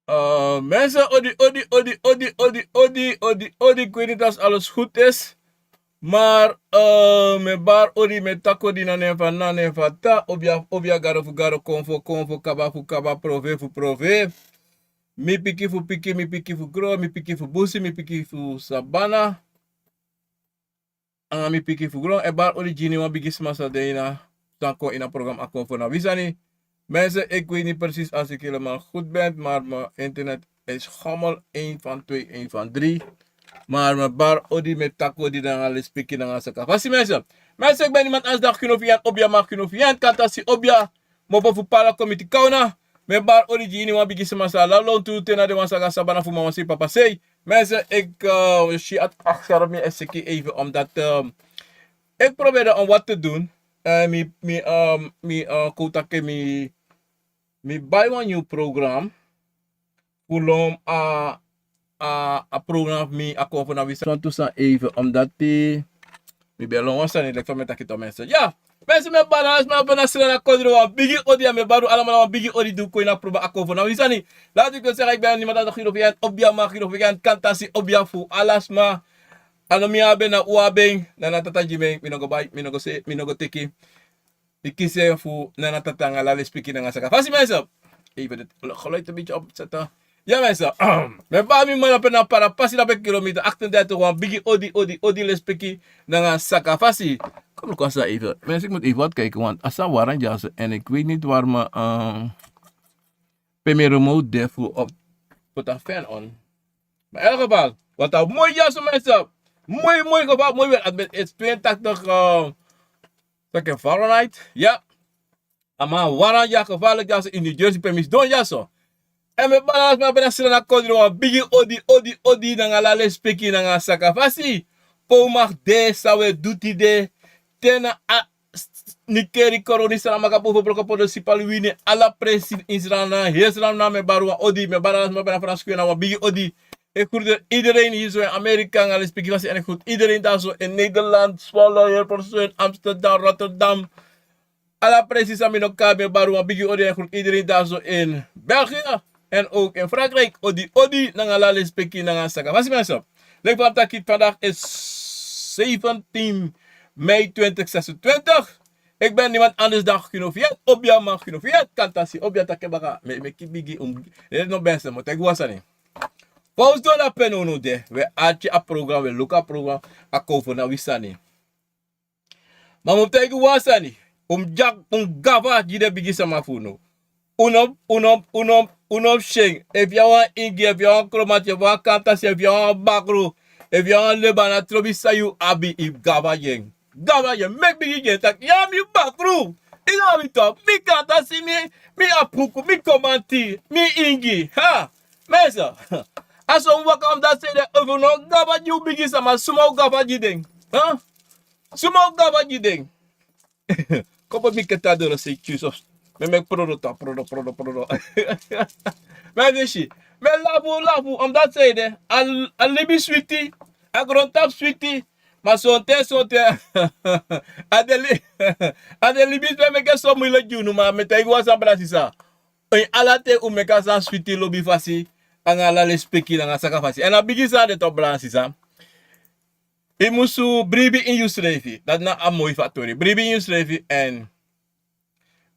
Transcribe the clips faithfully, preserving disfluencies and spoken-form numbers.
Eh, mensen, odi, odi, odi, odi, odi, odi, odi, odi, ik weet niet als alles goed is. Maar, eh, mi e bari odi, mi e taki odi na nen fu, na nen fu Tata, obia, obia, gado fu gado, konfo fu konfo, kaba fu kaba, profe fu profe. Mi pikin fu pikin, mi pikin fu gron, mi pikin fu busi, mi pikin fu sabana. Anga mi pikin fu gron, e bari odi gi wan bigi sma san de ini a, san kon ini a program Akomfo na wi sani. Mensen, ik weet niet precies als ik helemaal goed ben, maar mijn internet is schommel, een van twee, een van drie. Maar mi e bari odi, mi e taki odi nanga lespeki nanga saka fasi, mensen. Mensen, ik ben niemand anders dan Gino Vian, obia ma Gino Vian, kantasi obia. Mopo fu para komiti kauna. Mi e bari odi gi wan bigi sma san lon tu te na den wan san go a sabana fu mama sei, papa sei. Mensen, ik, eh, si ati aksara mi e seki even, omdat, eh, ik probeerde om wat te doen. Eh, mi, mi, eh, mi, eh, kon taki mi, mi bai wan nieuw program. Fu lon a, a, a program fu mi Akomfo na wi sani. Son tu san even, omdat mi ben lon wan sani, leki fa mi e taki tu, mensen. Ya, mensen, mi e bari ala sma, ben na sila na kodro wan bigi odi, ya mi e bari alamala wan bigi odi di un kon ini a program Akomfo na wi sani. Laat ik dus zeggen, ik ben niemand anders dan Gino Vian, obia ma Gino Vian, kantasi obia fu ala sma. A no mi abi en, na un abi en, na Nana Tata gi mi en, mi no go bai, mi no go se, mi no go teki. Mi kisi en fu Nana Tata anga ala lespeki nanga saka fasi, mensen. Even dit geluid een beetje opzetten. Ya, mensen. Mi e bari mi man na pe na para pasi na pe kilometer achtendertig, wan bigi odi, odi, odi, lespeki nanga saka fasi. Kom, luku a san even. Mensen, ik moet even wat kijken, want a san wara dyaso, en ik weet niet waar mijn, eh, pe mi remote de fu op, put a fan on. Maar in elk geval, wat een mooi dyaso, mensen. Mooi, mooi geval, mooi weer. Het is tweeëntachtig, eh, Fahrenheit. Ya. A man wara dya, gevaarlijk dyaso in New Jersey, pe mi sidon dyaso. En mi e bari ala sma, ben na sila na kodro wan bigi odi, odi, odi, nanga ala lespeki nanga saka fasi. Pe un mag de, san un e du tide. Te na a, Nickerie, Coronie, Saramacca, Boven, Brokopondo, Sipaliwini, ala presi in Sranan, heri Sranan, mi e bari wan odi, mi e bari ala sma ben na Frankrijk na wan bigi odi. Ik groet iedereen hier zo in Amerika, nanga lespeki fasi, en ik groet iedereen daar zo in Nederland, Zwolle, Hilversum, Amsterdam, Rotterdam. Ala presi san mi no kan, mi e bari wan bigi odi, en ik groet iedereen daar zo in België en ook in Frankrijk. Odi, odi, nanga ala lespeki nanga saka fasi, mensen. Leki fa mi taki, vandaag is zeventien mei twintig zesentwintig. Ik ben niemand anders dan Gino Vian, obia ma Gino Vian, kantasi obia, taki baka, mi, mi e kibigi un, no, mensen, mi o taigi wan sani. Fa un sidon na pe now, now de, wi e arki a program, wi e luku a program Akomfo na wi sani. Ma mi o taigi wan sani, un mus dyaki, un mus gafa gi den bigi sama fu unu. Un no, un no, un no, un no mus si en. Efu yu na wan Ingi, efu yu na wan Kromanti, efu yu na wan Kantasi, efu yu na wan Bakru, efu yu na wan Lebanon, trobi san yu abi, yu mus gafa gi en. Gafa gi en, meki bigi gi en, taki: "Ya, mi Bakru, yu no abi tok, mi Kantasi, mi, mi Apuku, mi Kromanti, mi Ingi." Ha! Mensen, a so un mus waka, omdat san ede, efu un no gafa gi un bigi sama, suma o gafa gi den? Ha? Suma o gafa gi den? Kon poti mi keti a doro sei, tyu, so mi e meki prodo tan, prodo, prodo, prodo. Mi e si, mi e lafu, lafu, omdat san ede, a, a libi switi, a grontapu switi, ma sonten, sonten, a de li-, a de libi switi e meki en so muilek gi unu, ma mi e taigi wan sani, brada sisa. Ini ala ten un meki a sani switi lobi fasi, anga ala lespeki nanga saka fasi. Èn a bigi sani de tok, brada sisa. Yu musu bribi ini yusrefi. Dati na a moi fu a tori. Bribi ini yusrefi èn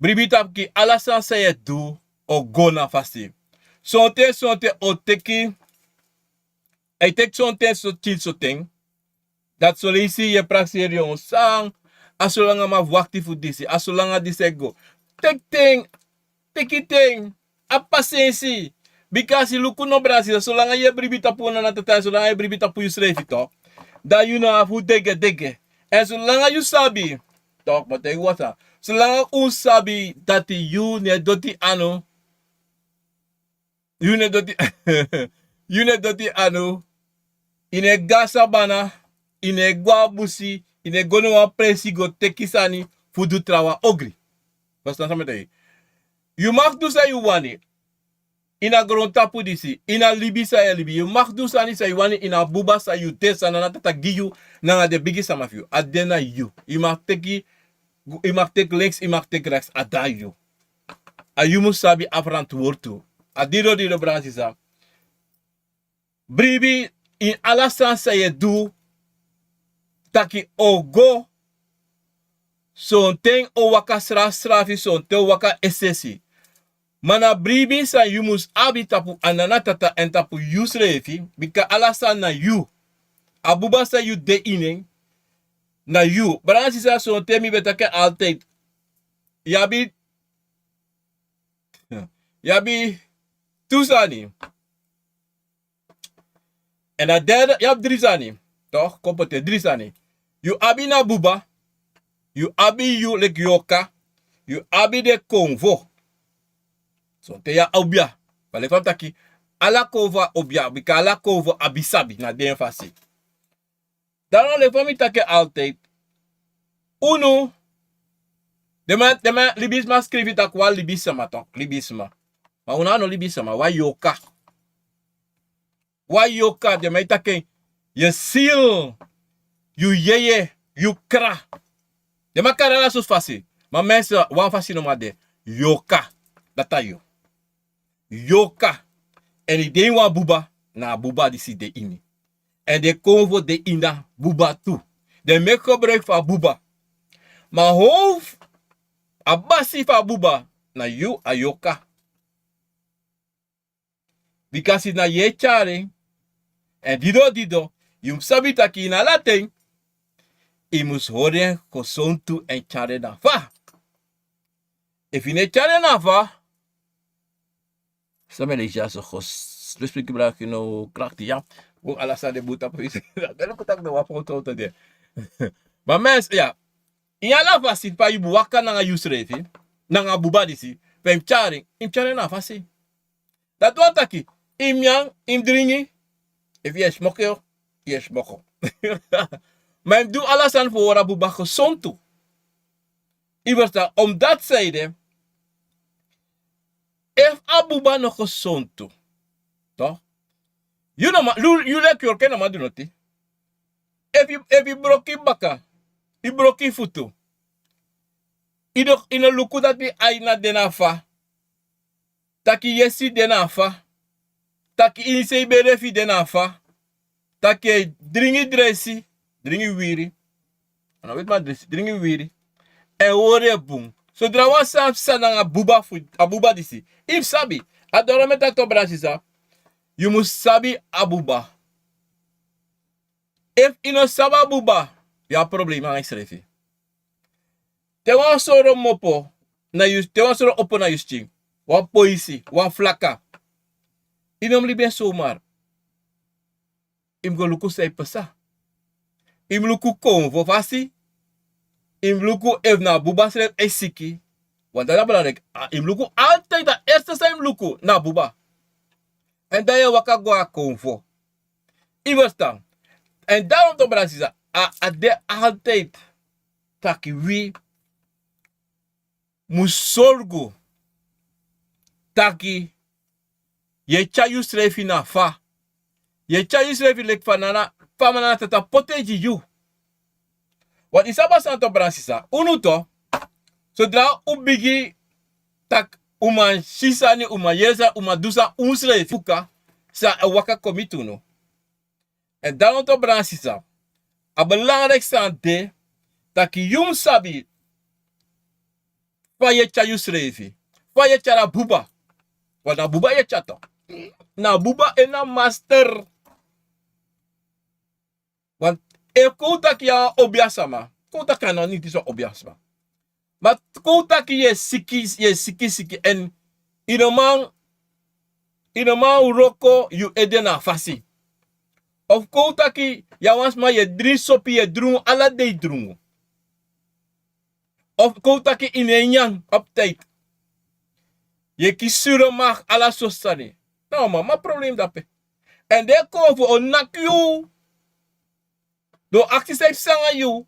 bribi tapu taki ala sani san yu e du o go na fasi. Sonten, sonten o teki, a e teki sonten, so, tin, so ten. Dati soleisi yu e prakseri yu san, a solanga mi abi wakti fu disi, a solanga disi e go. Teki ten, teki ten, abi pasensi. Bika a si, luku no, brada sisa, solanga yu e bribi tapu Nana Tata, solanga yu e bribi tapu yusrefi tok, dan yu no abi fu degedege. Èn solanga yu sabi, tok, mi o taigi wan sani, solanga un sabi dati yu no e doti anu, yu no e doti, yu no e doti anu, yu no e go a sabana, yu no e go a busi, yu no e go na wan presi go teki sani fu du trawan ogri. Ferstan san mi e taigi? Yu mag du san yu wani ini a grontapu disi, ini a libi san yu e libi. Yu mag du sani san yu wani ini a buba san yu de, san Nana Tata gi yu nanga den bigi sama fu yu. A de na yu. Yu mag teki, yu mag teki links, yu mag teki rechts, a de na yu. A yu mus sabi a ferantwortu. A dido dido, brada sisa. Bribi ini ala sani san yu e du, taki o go, sonten o waka srafsrafi, sonten o waka esesi. Ma na bribi san yu mus abi tapu a nana tata èn tapu yusrefi, bika ala sani na yu. A buba san yu de ini en na yu. Brada sisa, sonten mi ben taki en altijd. Yu abi, yu abi tu sani. Èn a derde, yu abi dri sani. Toch, kon poti en, dri sani. Yu abi na buba, yu abi yu leki yorka, yu abi den konfo. Sonten yu a obia. Ma leki fa mi taki, ala konfo a obia, bika ala konfo abi sabi na den fasi. Daarom leki fa mi taki en altijd. Unu, den man, den man, libisma skrifi taki wan libisma, toch, libisma. Ma unu a no libisma, wan yorka. Wan yorka, den man e taki en, yu ziel, yu yeye, yu kra. Den man kari ala sortu fasi. Ma mensen, wan fasi nomo a de. Yorka. Dati a yu. Yorka. Èn i de ini wan buba, na a buba disi de ini. Èn den konfo de ini a buba tu. Den meki gebruik fu a buba. Ma hofu, a basi fu a buba, na yu, a yorka. Bikasi na yu e tyari en. Èn dido dido, yu mus sabi taki ini ala ten, i mus hori en gesontu èn tyari en na fa. Efu i no e tyari en na fa, san mi e leisi dyaso, gos, respeki braki no krakti ya. Wi ala sani de bun tapu yu. Dan luku taki no wan foto de. Ma mensen, ya. Ini ala fasi fa yu mus waka nanga yusrefi, nanga buba disi, fa yu mus tyari en, yu mus tyari en na a fasi. Dati wani taki, yu mus nyan, yu mus dringi, efu yu e smoko, yu e smoko. Ma yu mus du ala sani fu hori a buba gesontu. Yu ferstan, omdati san ede, efu a buba no gesontu, toch, yu no man, yu, yu leki yorka no man du noti. Efu, efu i broko i baka, i broko i futu, i no, i no luku dati ai na de na fa, taki yesi de na fa, taki ini sei bere fi de na fa, taki dringi dresi, dringi wiri. A no weti man dresi, dringi wiri. Èn hori en bun. Sodra wan sani psa nanga a buba fu, a buba disi, i mus sabi. A doro mi e taki, toch, brada sisa, yu mus sabi a buba. Efu i no sabi a buba, yu abi problema nanga yusrefi. Te wan soro opo na yu, te wan soro opo na yu skin, wan poisi, wan flaka, i no mus libi en somar. I mus go luku san e pasa. I mus luku konfo fasi. I mus luku efu na a buba srefi e siki. Want dati na belangrijk. A, i mus luku altijd, a eerste san i mus luku na a buba. Èn dan yu e waka go a konfo. I ferstan. Èn daarom, toch, brada sisa, a, a de altijd taki wi mus sorgu taki yu e tyari yusrefi na fa. Yu e tyari yusrefi leki fa nana, fa mama nanga tata poti en gi yu. Want i sabi san, toch, brada sisa, unu, toch, sodra un bigin taki un man si sani, un man yere sani, un man du sani, unsrefi e luku san e waka kon miti unu. Èn daarom, toch, brada sisa, a belangrijk sani de taki yu mus sabi fa yu e tyari yusrefi, fa yu e tyari a buba. Want na a buba yu e tyari, toch. Na a buba en na master. Want efu kon un taki yu a wan obiasma, kon un taki a no niti so obiasma. Ma kon un taki yu e siki, yu e siki siki èn i no man, i no man wroko yu ede na a fasi. Of kon un taki yu a wan sma yu e dringi sopi, yu e drungu ala dei drungu. Of kon un taki i no e nyan op tijd. Yu e kisi suro maki, ala sortu sani. Na wan mama problem dape. Èn den konfo o naki yu. Den o aksi san e psa nanga yu.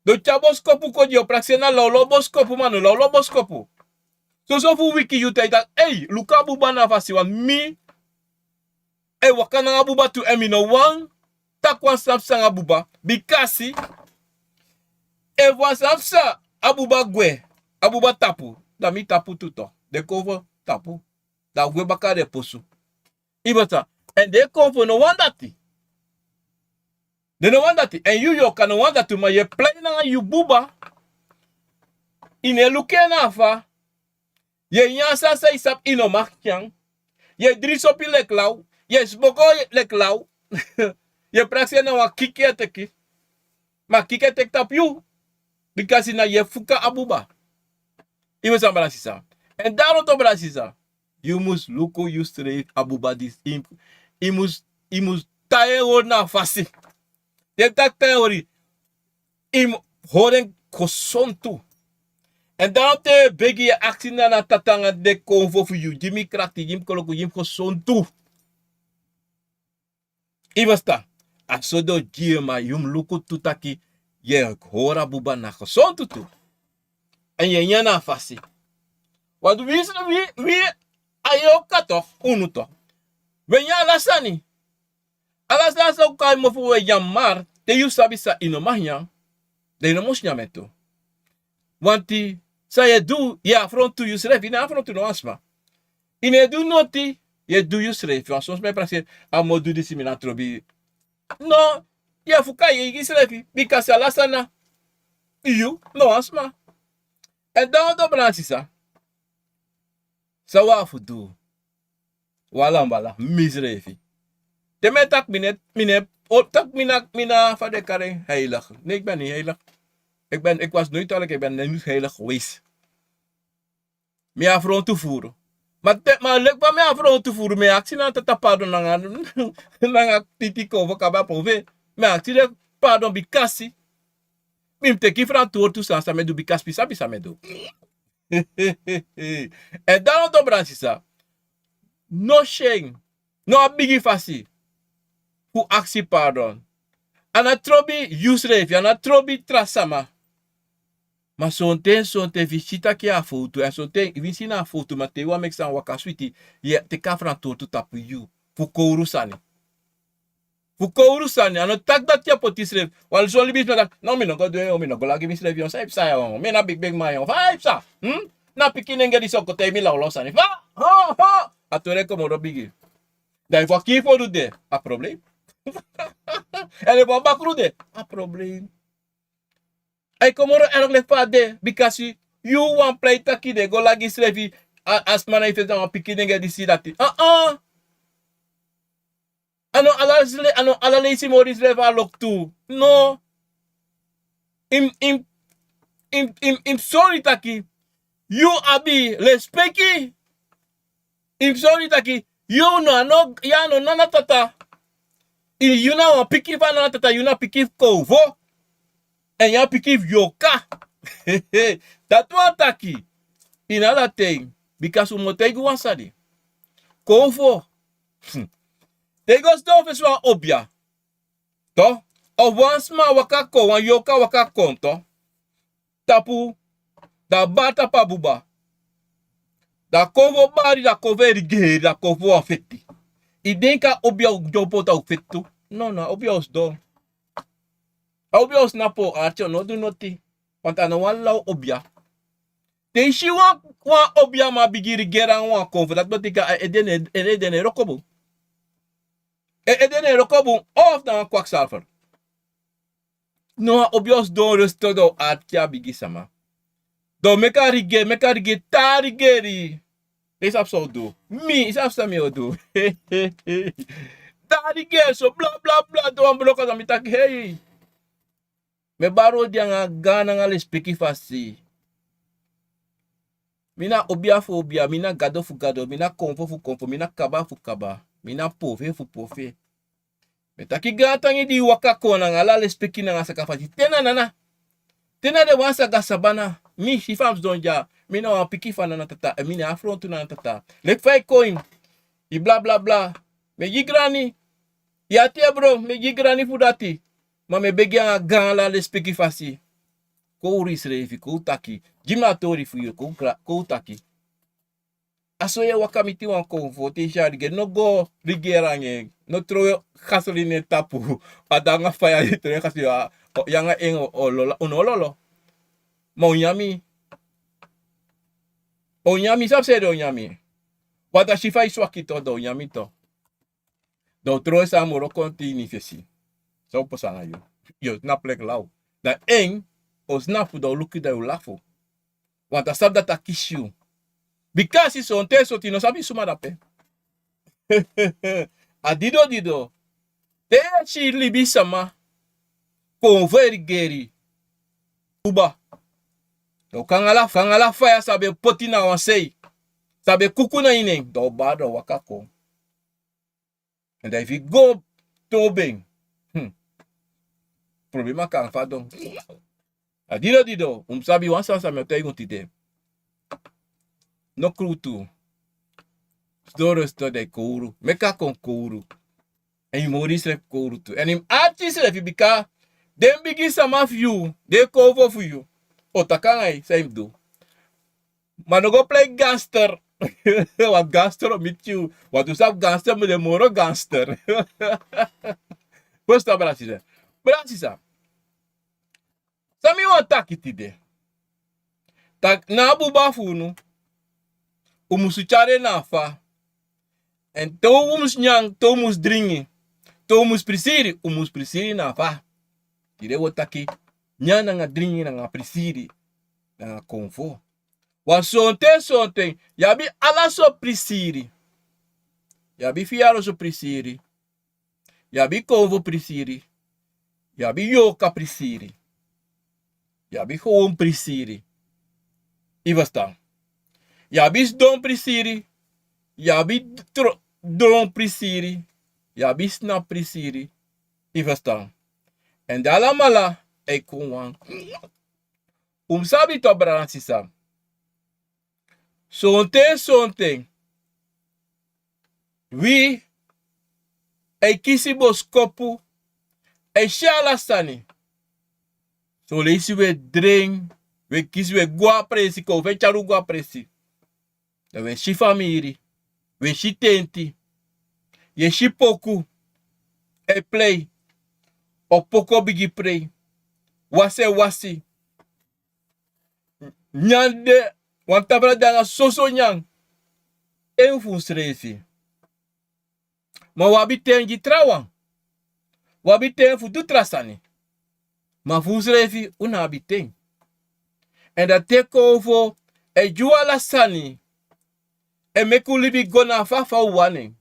Den o tyari boskopu kon gi yu, prakseri na lawlaw boskopu, ma no lawlaw boskopu. Soso fu wiki yu, te i taki, ei, luku a buba na a fasi, want mi e waka nanga buba tu èn mi no wani taki wan sani psa nanga buba. Bikasi efu wan sani psa, a buba gwe, a buba tapu, dan mi tapu tu, toch. Den konfo tapu. Dan a gwe baka den posu. I basta. Èn den e kon fu no wani dati. Den no wani dati. Èn yu, yu o kan no wani dati, ma yu e plei nanga yu buba. I no e luku en na fa. Yu e nyan san san i sabi i no mag nyan. Yu e dringi sopi leki law. Yu e smoko leki law. Yu e prakseri na wan kiki e teki. Ma kiki e teki tapu yu. Bikasi na yu e fuka a buba. I mus san brada sisa. Èn dan a loto brada sisa. Yu mus luku yu srefi a buba disi. I mus, i mus tan en hori na a fasi. Te mi taki tan en hori, i mus hori en gesontu. Èn dan te yu e begi, yu e aksi na a tata nanga den konfo fu yu, gi mi krakti, gi mi koloku, gi mi gesontu. I mus tan. A so den o gi yu, ma yu mus luku tu taki yu e hori a buba na gesontu tu. Èn yu e nyan na a fasi. Wantu wi, wi, wi, a yu o kati unu tu. Wi e nyan ala sani. Ala sani san o kon a yu mofu, wi e nyan, ma te yu sabi san i no mag nyan, dan yu no mus nyan en tu. Wanti san yu e du, yu e afrontu yusrefi, yu no e afrontu no wan sma. I no e du noti, yu e du yusrefi. Wan son sma e prakseri, a mus du disi, mi no trobi. No, yu e fuka yu eigi srefi, bikasi ala sani na yu, no wan sma. Èn dan wan don brada sisa. San wi abi fu du? Wi ala mus ala, mi srefi. Te mi e taki mi no e, mi no e, o, taki mi na, mi na fa den e kari en, heilig. Nee, ik ben niet heilig. Ik ben, ik was nooit heilig, ik ben nooit heilig geweest. Mi e afrontu furu. Ma te, ma leki fa mi e afrontu furu, mi e aksi na a tata pardon nanga, nanga titi konfo kaba pove. Mi e aksi den pardon bikasi mi mus teki frantwortu san san mi e du, bikasi mi sabi san mi e du. Èn dan wan don brada sisa. No syen. No abi bigi fasi fu aksi pardon. A no trobi yusrefi, a no trobi tra sama. Ma sonten, sonten fu yu si taki a fowtu, èn sonten fu yu si na a fowtu, ma te yu wani meki sani waka switi, yu e teki a frantwortu tapu yu fu kowru sani. Fu kowru sani, a no taki dati yu e poti yusrefi. Wan son libisma taki, no, mi no go du en, mi no go lagi misrefi, san e psa ya, mi na bigi bigi man, fa e psa? Hmm? Na pikinengre disi o kon taigi mi lawlaw sani. Fa? Ho, ho! A tori e kon moro bigi. Dan efu a kiin fowtu de, a problem. Èn efu a bakru de, a problem. A e kon moro erg leki fa a de, bikasi yu wani prei taki den go lagi yusrefi, a, a sma na yu fesi, na wan pikinengre disi dati. Ah, ah. A no ala le-, a no ala leisi moro yusrefi a loktu. No. Yu mus, yu mus, yu mus, yu mus, yu mus sori taki yu abi lespeki. Yu mus sori taki yu no, a no, yu a no nana tata. Yu na wan pikin fu a nana tata, yu na pikin fu konfo. Èn yu a pikin fu yorka. Dati wani taki, ini ala ten, bikasi un mu taigi wan sani. Konfo. Te yu go sidon fesi wan obia, to, of wan sma waka kon, wan yorka waka kon, to, tapu, dan a bari tapu a buba. Dan a konfo bari, dan a konfo e rigeri, dan a konfo wani feti. Yu denki a obia o dyompo, dan a o feti tu? No, no, a obia o sidon. A obia o snapu, a arki o no du noti. Want a no wan law obia. Te yu si wan, wan obiaman bigin rigeri nanga wan konfo, dati betekent a ede no e, ede no e wroko bun. A ede no e wroko bun, of na wan kwakzalver. No, a obia o sidon rustig, dan a o arki a bigi sama. Dan a o meki a rigeri, meki a rigeri, te a rigeri. Yu sabi san a o du? Mi, yu sabi san mi o du? Te a rigeri so, bla, bla, bla, dan wan bloko, dan mi taki, hei. Mi e bari odi nanga gaan nanga lespeki fasi. Mi na obia fu obia, mi na gado fu gado, mi na konfo fu konfo, mi na kaba fu kaba, mi na pove fu pove. Mi e taki gaantangi di yu waka kon nanga ala lespeki nanga saka fasi. Te na nana, te na den wan saga sabana, mi si fa mi sidon dya, mi na wan pikin fu a nana tata, èn mi no e afrontu nana tata. Leki fa yu kon, yu bla bla bla. Mi e gi grani. Yu ati e bron, mi e gi grani fu dati. Ma mi e begi nanga gaan ala lespeki fasi. Kon ori yusrefi, kon taki. Gi mi a tori fu yu, kon gra-, kon taki. A so yu e waka miti wan konfo, te yu si a rigeri, no go rigeri nanga en. No trowe gasolini na en tapu. A de nanga faya, yu trowe gasolini, a, o, yu nanga en o, o lolo, un no o lolo. Ma un nyan mi. Un nyan mi, sabi san ede un nyan mi? Fa da si fa i swaki to, da o nyan mi to. Da o tron san a moro kon te ini fesi. San o pasa na yu? Yu o tnapu leki law. Da en o tnapu, da o luku, da yu lafu. Want a sabi dati a kisi yu. Bika a si sonten sonten i no sabi suma dape. A dido dido. Te i e si libisama kon fu erigeri uba. Da o kon anga ala faya san a be poti na wan sei, san a be kuku na ini en, da o bari, da o waka kon. Èn da efu i go toon ben, problema kan fadon. A dido dido un mus sabi wan sani san mi o taigi un tide. No krutu. Sidon resto, da i kowru, meki a kon kowru. Èn i mori yusrefi kowru tu, èn i mus arki yusrefi bika den bigi sama fu yu, den konfo fu yu, o taki anga yu san i mus du. Ma no go plei ganster. Wan ganster o miti yu. Wan tu sabi ganster, mi de moro ganster. Fosi tan, brada sisa. Brada sisa, san mi wani taki tide, taki na a buba fu unu, un musu tyari en na a fa. Èn te un musu nyan, te un musu dringi, te un musu prisiri, un musu prisiri na a fa. Tide wi o taki nyan nanga dringi nanga prisiri nanga konfo. Wan sonten sonten yu abi ala sortu prisiri. Yu abi fiyalosu prisiri. Yu abi konfo prisiri. Yu abi yorka prisiri. Yu abi gewon prisiri. I ferstan? Yu abi sidon prisiri. Yu abi tro-, dron prisiri. Yu abi snapu prisiri. I ferstan? Èn den alamala e kon wan. Un mus sabi tu, brada sisa. Sonten sonten wi e kisi boskopu, e si ala sani. Son leisi wi e dren, wi e kisi, wi e go a presi, kon fu e tyari un go a presi. Dan wi e si famiri, wi e si tenti, yu e si poku e plei, o poku o bigin prei, wasi e wasi. Nyan de, wan tafra de anga soso nyan. En fu unsrefi. Ma wi abi ten gi trawan. Wi abi ten fu du tra sani. Ma fu unsrefi un no abi ten. Èn dati e kon fu e gi un ala sani. E meki un libi go na fa fa un wani en.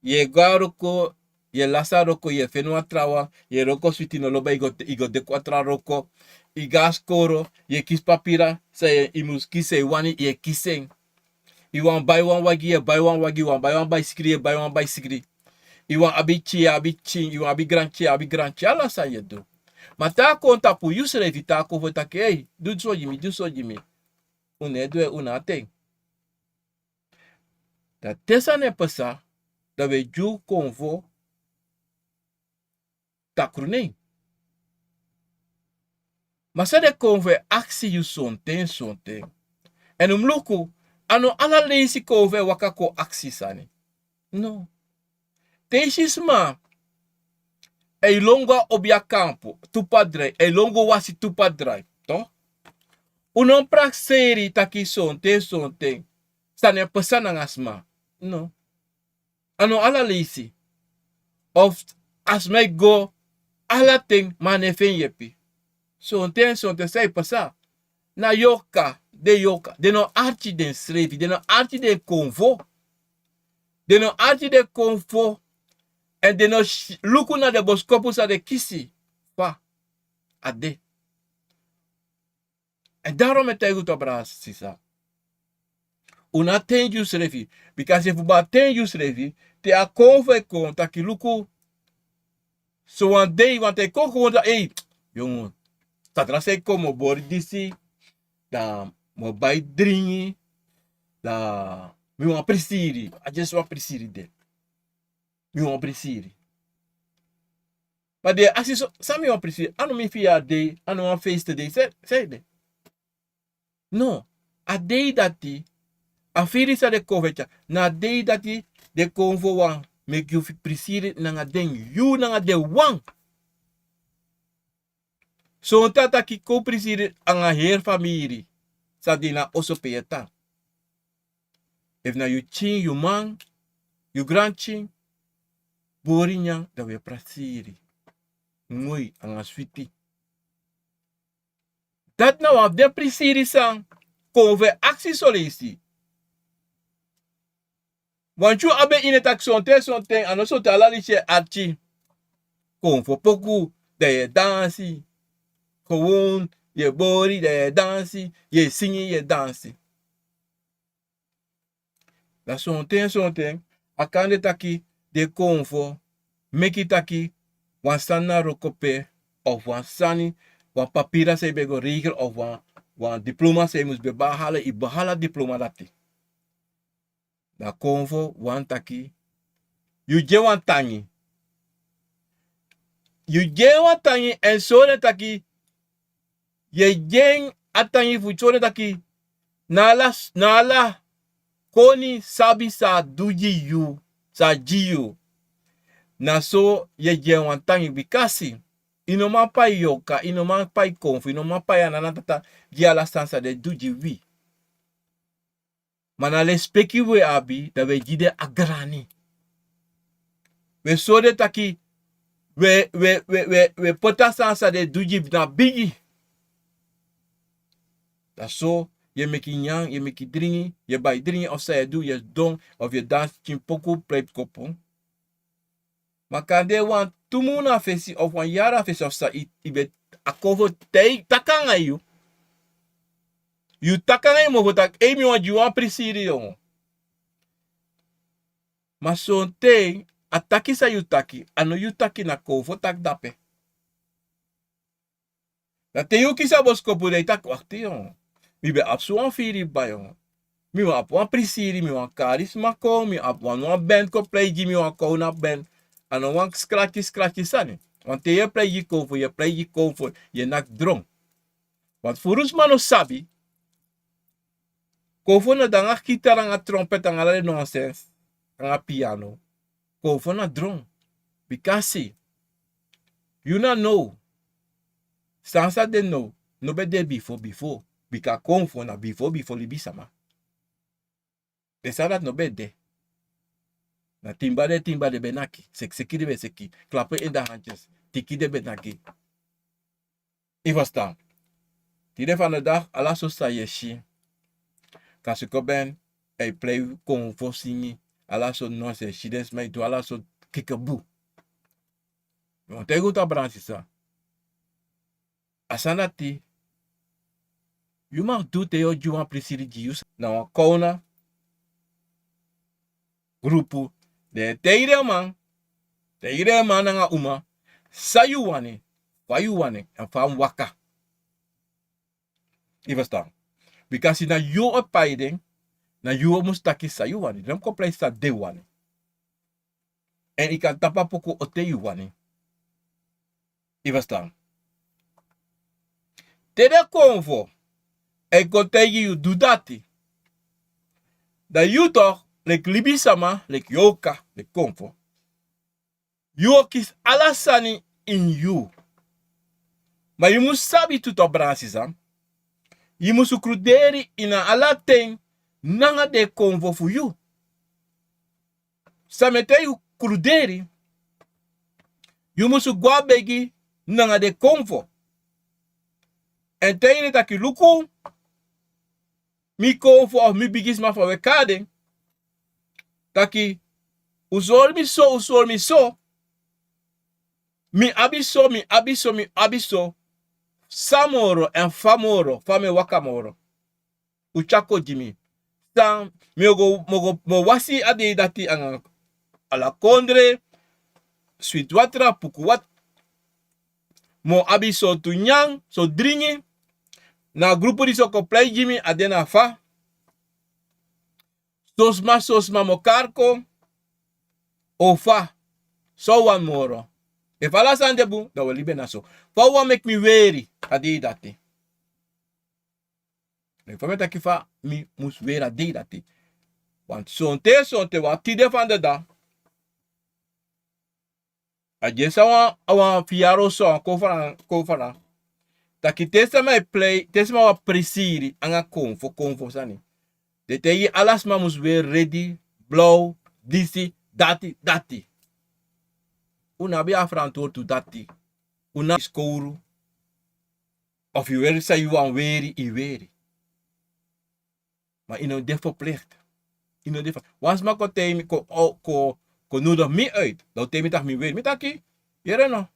Yu e go a wroko, yu e lasi a wroko, yu e feni wan trawan, yu e wroko switi no lobi, yu go, yu go de kon a tra wroko. Yu go a skoro, yu e kisi papira san yu mus kisi, san yu wani, yu e kisi en. Yu wani bai wan wagi, yu e bai wan wagi, yu wani bai wan baisikili, yu e bai wan baisikili. Yu wani abi pikin, yu e abi pikin, yu wani abi granpikin, yu e abi granpikin, ala san yu e du. Ma te a kon tapu yusrefi, te a kon fu taki: "Ei, du so gi mi, du so gi mi." Un no e du en, un no abi ten. Dan te sani e pasa, dan wi e gi un konfo takru nen. Ma san den konfo e aksi yu sonten sonten. Èn un mus luku, a no ala leisi konfo e waka kon aksi sani. No. Te i si sma e lon go a obiakampu tu padrai, e lon go wasi tu padrai, to? Un no prakseri taki sonten sonten sani e pasa nanga sma. No. A no ala leisi. Of a sma e go ala ten, ma a no e feni yepi. Sonten sonten san e pasa. Na yorka, den yorka, den no arki densrefi, den no arki den konfo. Den no arki den konfo. Èn den no si, luku na den boskopu san den kisi. Fa a de. Èn daarom mi e taigi un tu, brada sisa. Un no abi ten gi yusrefi. Bika efu un abi ten gi yusrefi, te a konfo e kon taki luku. So wan dei, want a e kon kon taki: "Ei, yongu, san tra san e kon, mi o bori disi, dan mi o bai dringi, dan mi wani prisiri, a dyesi wan prisiri de. Mi wani prisiri." Ma den e aksi so, san mi wani prisiri? A no mi fiyari dei, a no wan feeste dei, san, san ede? No, a dei dati, a firi san den konfo e tyari, na a dei dati den konfo wani meki yu prisiri nanga den, yu nanga den wan. Sonten a taki kon prisiri anga heri famiri san de na oso pe yu e tan. Efu na yu pikin, yu man, yu granpikin, bori nyan, dan wi e prasiri moi anga switi. Dati na wan fu den prisiri san Konfo e aksi soleisi. Wantu yu abi en ini en taki sonten sonten, a no sonten ala leisi e arki. Konfo poku, dan yu e dansi. Gewon, yu e bori, dan yu e dansi. Yu e singi, yu e dansi. Dan sonten sonten a kan de taki den Konfo meki taki wan sani na wroko pe, of wan sani, wan papira san yu ben go regel, of wan, wan diploma san yu mus ben behala, yu behala diploma dati. Dan Konfo wani taki yu gi en wan tangi. Yu gi en wan tangi èn sori en taki yu e gi en a tangi fu sori en taki na ala, na ala koni sabi san a du gi yu, san a gi yu. Na so yu e gi en wan tangi, bikasi yu no man pai yorka, yu no man pai Konfo, yu no man pai a nana tata gi ala sani san den du gi wi. Ma na lespeki wi e abi, dan wi e gi den a grani. Wi e sori den taki wi e, wi e, wi e, wi e, wi e poti a sani san den du gi na bigi. Dan so yu e meki nyan, yu e meki dringi, yu e bai dringi of san yu e du, yu e sidon of yu e dansi, pikin poku, plei pikopu. Ma kande wantu mun na fesi of wan yari na fesi of san, yu, yu ben, a Konfo tei, taki anga yu. Yu taki anga yu mofo taki: "Ei, mi wani gi wan prisiri, yongo." Ma sonten a taki san yu taki, a no yu taki, na Konfo taki dape. Dan te yu kisi a boskopu, dan yu taki: "Wakti, yongo. Mi ben abi sowan firi bai, yongo. Mi wani abi wan prisiri, mi wani kari sma kon, mi abi wan, wan band kon plei gi mi, wan kowna band." A no wan skraki skraki sani. Wanten yu e plei gi Konfo, yu e plei gi Konfo, yu e naki dron. Want furu sma no sabi, Konfo no de anga kitar, anga trompet, anga ala den nonsens, anga piano. Konfo na dron. Bikasi yu na now. Sani san de now no ben de bifo bifo. Bika Konfo na bifo bifo libisama. Den sani dati no ben de. Na timba den, timba den ben naki. Sekiseki den ben seki. Klapu en da handjes. Tiki den ben naki. Yu e ferstan. Tide fandedag, ala sortu sani yu e si. Kasiko ben e plei Konfo singi, ala sortu nonsens yu e si, den sma e du ala sortu kikebu. Mi wani taigi un tu, a brada, sisa. A sani dati yu man du te yu o gi wan prisiri gi yu sma. Na wan kowna grupu, den e taigi den man, taigi den man nanga uma san yu wani, fa yu wani, èn fa a mus waka. Yu e ferstan? Bikasi na yu o pai den, na yu o mus taki san yu wani. Den no mus kon plei san den wani. Èn yu kan tapu a poku o ten yu wani. Yu e ferstan? Te den Konfo e kon taigi yu du dati, dan yu toch, leki libisama, leki yorka, leki Konfo, yu o kisi ala sani ini yu. Ma yu mus sabi tu, a brada, sisa, yu musu kruderi ini ala ten nanga den Konfo fu yu. San meki yu kruderi, yu musu go na begi nanga den Konfo. Èn taigi den taki: "Luku, mi Konfo of mi bigisma, fa wi e kari den, taki un sori mi so, un sori mi so. Mi abi so, mi abi so, mi abi so. San moro èn fa moro, fa mi e waka moro. Un tyari kon gi mi. San mi o go, mi o go, mi o wasi a dei dati anga ala kondre, switi watra, puku watra. Mi o abi sortu nyan, sortu dringi. Na a grupu disi o kon plei gi mi, a de na fa. Son sma, son sma mi o kari kon, o fa? San un wani moro? Efu ala sani de bun, dan wi o libi en na so. Fa un wani meki mi weri a dei dati? Leki fa mi e taki, fa mi mus weri a dei dati?" Want sonten, sonten, wan tide fandedag, a dyesi a wan, a wan fiyaro so, a kon fana, kon fana. Taki te sama e plei, te sama wani prisiri anga Konfo, Konfo sani, Den taigi ala sma mus weri redi, blaw, disi, dati, dati. Un no abi a ferantwortu dati. Un no abi skowru. Of yu weri san yu wani weri, yu weri. Ma yu no de verplicht. Yu no de ver- wan sma kon taigi mi, kon, o- kon, kon nodig mi uit. Dan un taigi mi taki mi weri. Mi taki, yere no.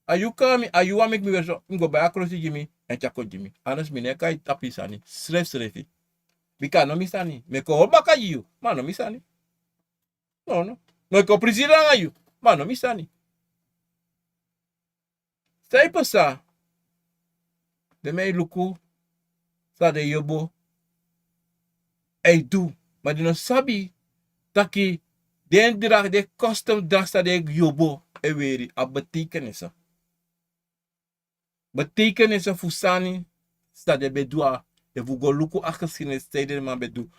A yu kon, a yu wani meki mi weri so, mi go bai a krosi gi mi, èn tyari kon gi mi. Anders mi no e kon tapu yu sani srefsrefi. Bika a no mi sani. Mi e kon hori baka gi yu, ma a no mi sani. No, no. Mi e kon prisiri nanga yu, ma a no mi sani. San e pasa? Den man e luku san den yobo e du, ma den no sabi taki den drag, den custom drag san den yobo e weri, a betekenis. Betekenis fu sani san den ben du. A efu un go luku a geschiedenis san den man ben du,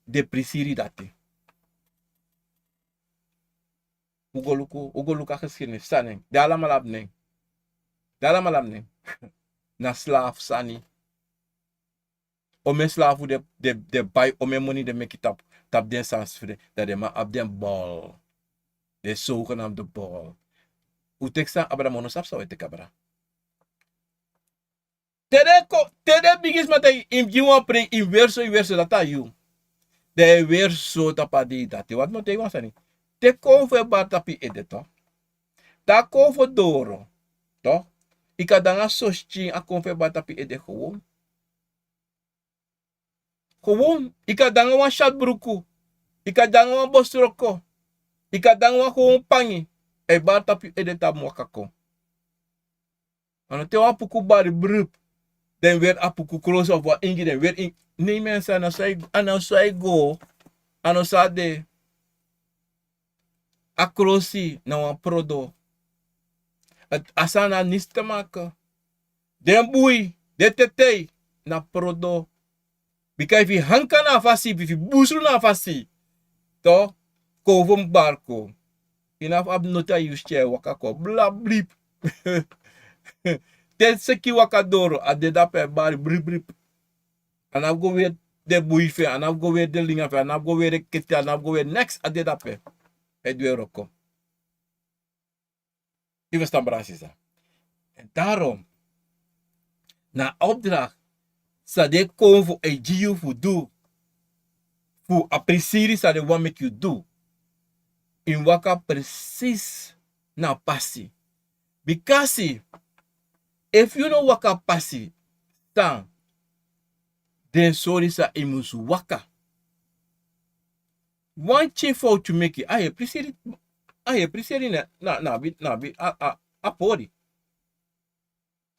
den prisiri dati. Un go luku, un go luku a geschiedenis, san nen. Den alamala abi nen. Den alamala abi nen. Na slafu sani. Omeni slafu den, den, den bai, omeni moni den meki tapu, tapu den sani srefi, dan den man abi den bal. Den zogenaamde bal. Un teki san abra, ma un no sabi san un e teki abra. Te den ko, te den bigisma taigi yu, yu mus gi wan preiki, yu mus weri so, yu mus weri so, dati a yu. Dan yu e weri so tapu a dei dati. Wan mi o taigi wan sani. Te konfo e bari tapu yu ede, toch. Te a konfo doro, toch, yu kan de nanga soskin, a konfo e bari tapu yu ede gewoon. Gewoon, yu kan de nanga wan syatu bruku, yu kan de nanga wan bosroko, yu kan de nanga wan gewoon pangi, a e bari tapu yu ede te a mu waka kon. A no te wan puku bari brup, dan yu weri a puku krosi of wan ingi, dan yu weri ingi. Nei mensen, a no so a e, a no so a e go, a no so a de. A krosi na wan prodo. A, a sani na niks te maken. Den bui, den tetei, na prodo. Bika efu yu hanka na a fasi, efu yu busru na a fasi, toch, konfo mus bari kon. Yu no abi noti a yu, yu e waka kon, blablip. Te seki waka doro, a de dape, a e bari bribrip. A no abi go weri den bui fu en, a no abi go weri den linga fu en, a no abi go weri keti, a no abi go weri neks, a de dape. A e du en wroko. Yu ferstan, brada, sisa. En daarom, na a opdracht san den konfo e gi yu fu du, fu a prisiri san den wani meki yu du, yu mus waka presis na a pasi. Bikasi efu yu no waka pasi, san den sori san yu mus waka. Wan pikin fowtu meki, a e prisiri, a e prisiri na, na, na abi, na abi a, a, a pori.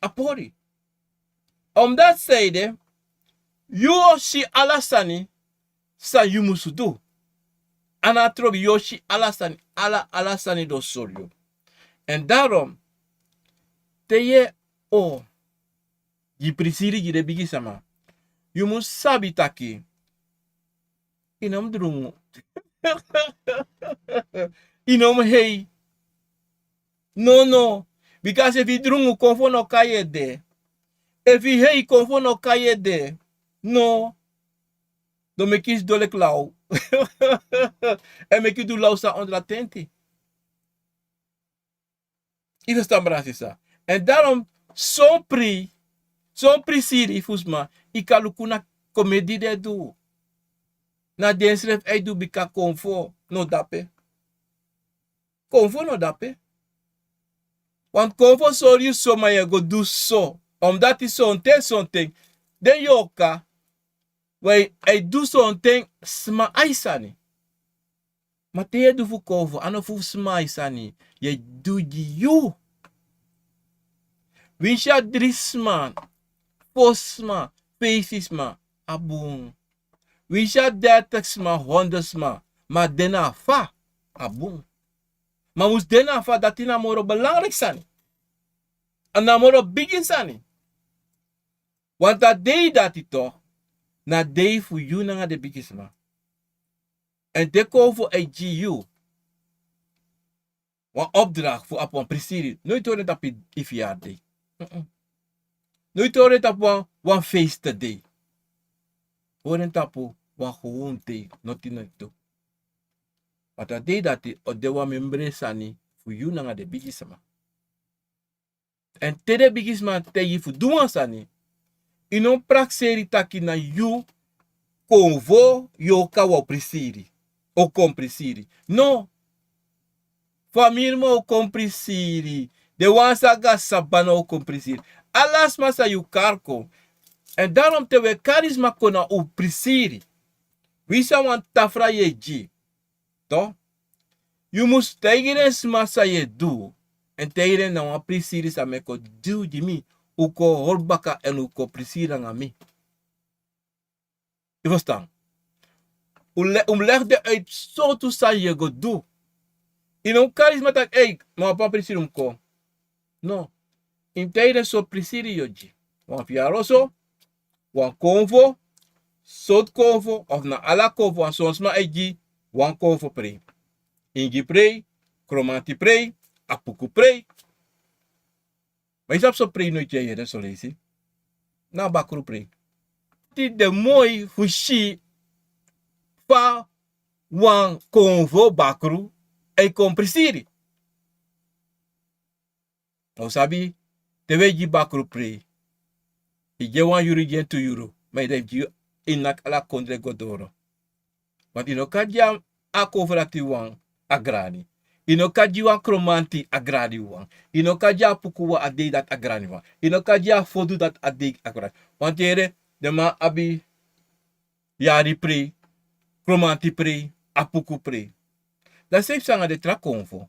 A pori. Omdat san ede, yu o si ala sani san yu musu du. A no trobi, yu o si ala sani, ala, ala sani den o sori yu. En daarom, te yu e o gi prisiri gi den bigisma, yu mus sabi taki yu no mus drungu. Yu no mus hei. No, no. Bikasi efu yu drungu, konfo no kai yu ede. Efu yu hei, konfo no kai yu ede. No. Den o meki yu sidon leki law. Èn meki yu du law san ondro a tenti. Yu ferstan, brada, sisa. En daarom, son pri, son prisiri fu sma, yu kan luku na komedi den e du. Na densrefi e du, bika konfo no dape. Konfo no dape. Want konfo sori yu so, ma yu e go du so. Omdat yu sonten, sonten, den yorka, wi e du sonten sma ai sani. Ma te yu e du fu konfo, a no fu sma ai sani, yu e du gi yu. Winsi a dri sma, fo sma, feisi sma, a bun. Winsi a dertig sma, honderd sma, ma a de na a fa, a bun. Ma mus de na a fa, dati na moro belangrijk sani. A na moro bigi sani. Want a dei dati toch, na dei fu yu nanga den bigisma. Èn te konfo e gi yu wan opdracht fu abi wan prisiri, no e tori en tapu yu verjaardag dei. Mm-mm. No e tori en tapu wan, wan feestdei. Hori en tapu wan gewon dei, noti noti tu. Want a dei dati o de wan membre sani fu yu nanga den bigisma. Èn te den bigisma taigi fu du wan sani, yu no prakseri taki na yu konfo yu o kon prisiri. O kon prisiri. No. Famiri man o kon prisiri. Den wan san go na sabana o kon prisiri. Ala sma san yu kari kon. Èn darom te wi e kari sma kon na un prisiri. Wi san wan tafra yu e gi. Yu mus taigi den sma san yu e du. Èn taigi den na wan prisiri san mi e kon du gi mi. Un kon hori baka èn un kon prisiri nanga mi. Yu ferstan? Un mus legi den uit sortu san yu e go du. Yu no mus kari sma taki ei, ma wan pan prisiri mus kon. No. Yu mus taigi den sortu prisiri yu o gi. Wan fiyaroso, wan konfo, sortu konfo of na ala konfo, wan son sma e gi wan konfo prei. Ingi prei, kromanti prei, apuku prei. Ma yu sabi so prei noiti yu e yere so leisi. Na bakru prei. Ti de moi fu si fa wan konfo bakru e kon prisiri. Un sabi, te wi e gi bakru prei, yu gi en wan yuru, yu gi en tu yuru, ma yu de gi yu naki ala kondre go doro. Want yu no kan gi a konfo dati wan a grani. Yu no kan gi wan kromanti a grani wan. Yu no kan gi a apuku wan a dei dati a grani wan. Yu no kan gi a fodu dati a dei a grani. Want yere, den man abi yari prei, kromanti prei, apuku prei. Dan seefi sani nanga den tra konfo.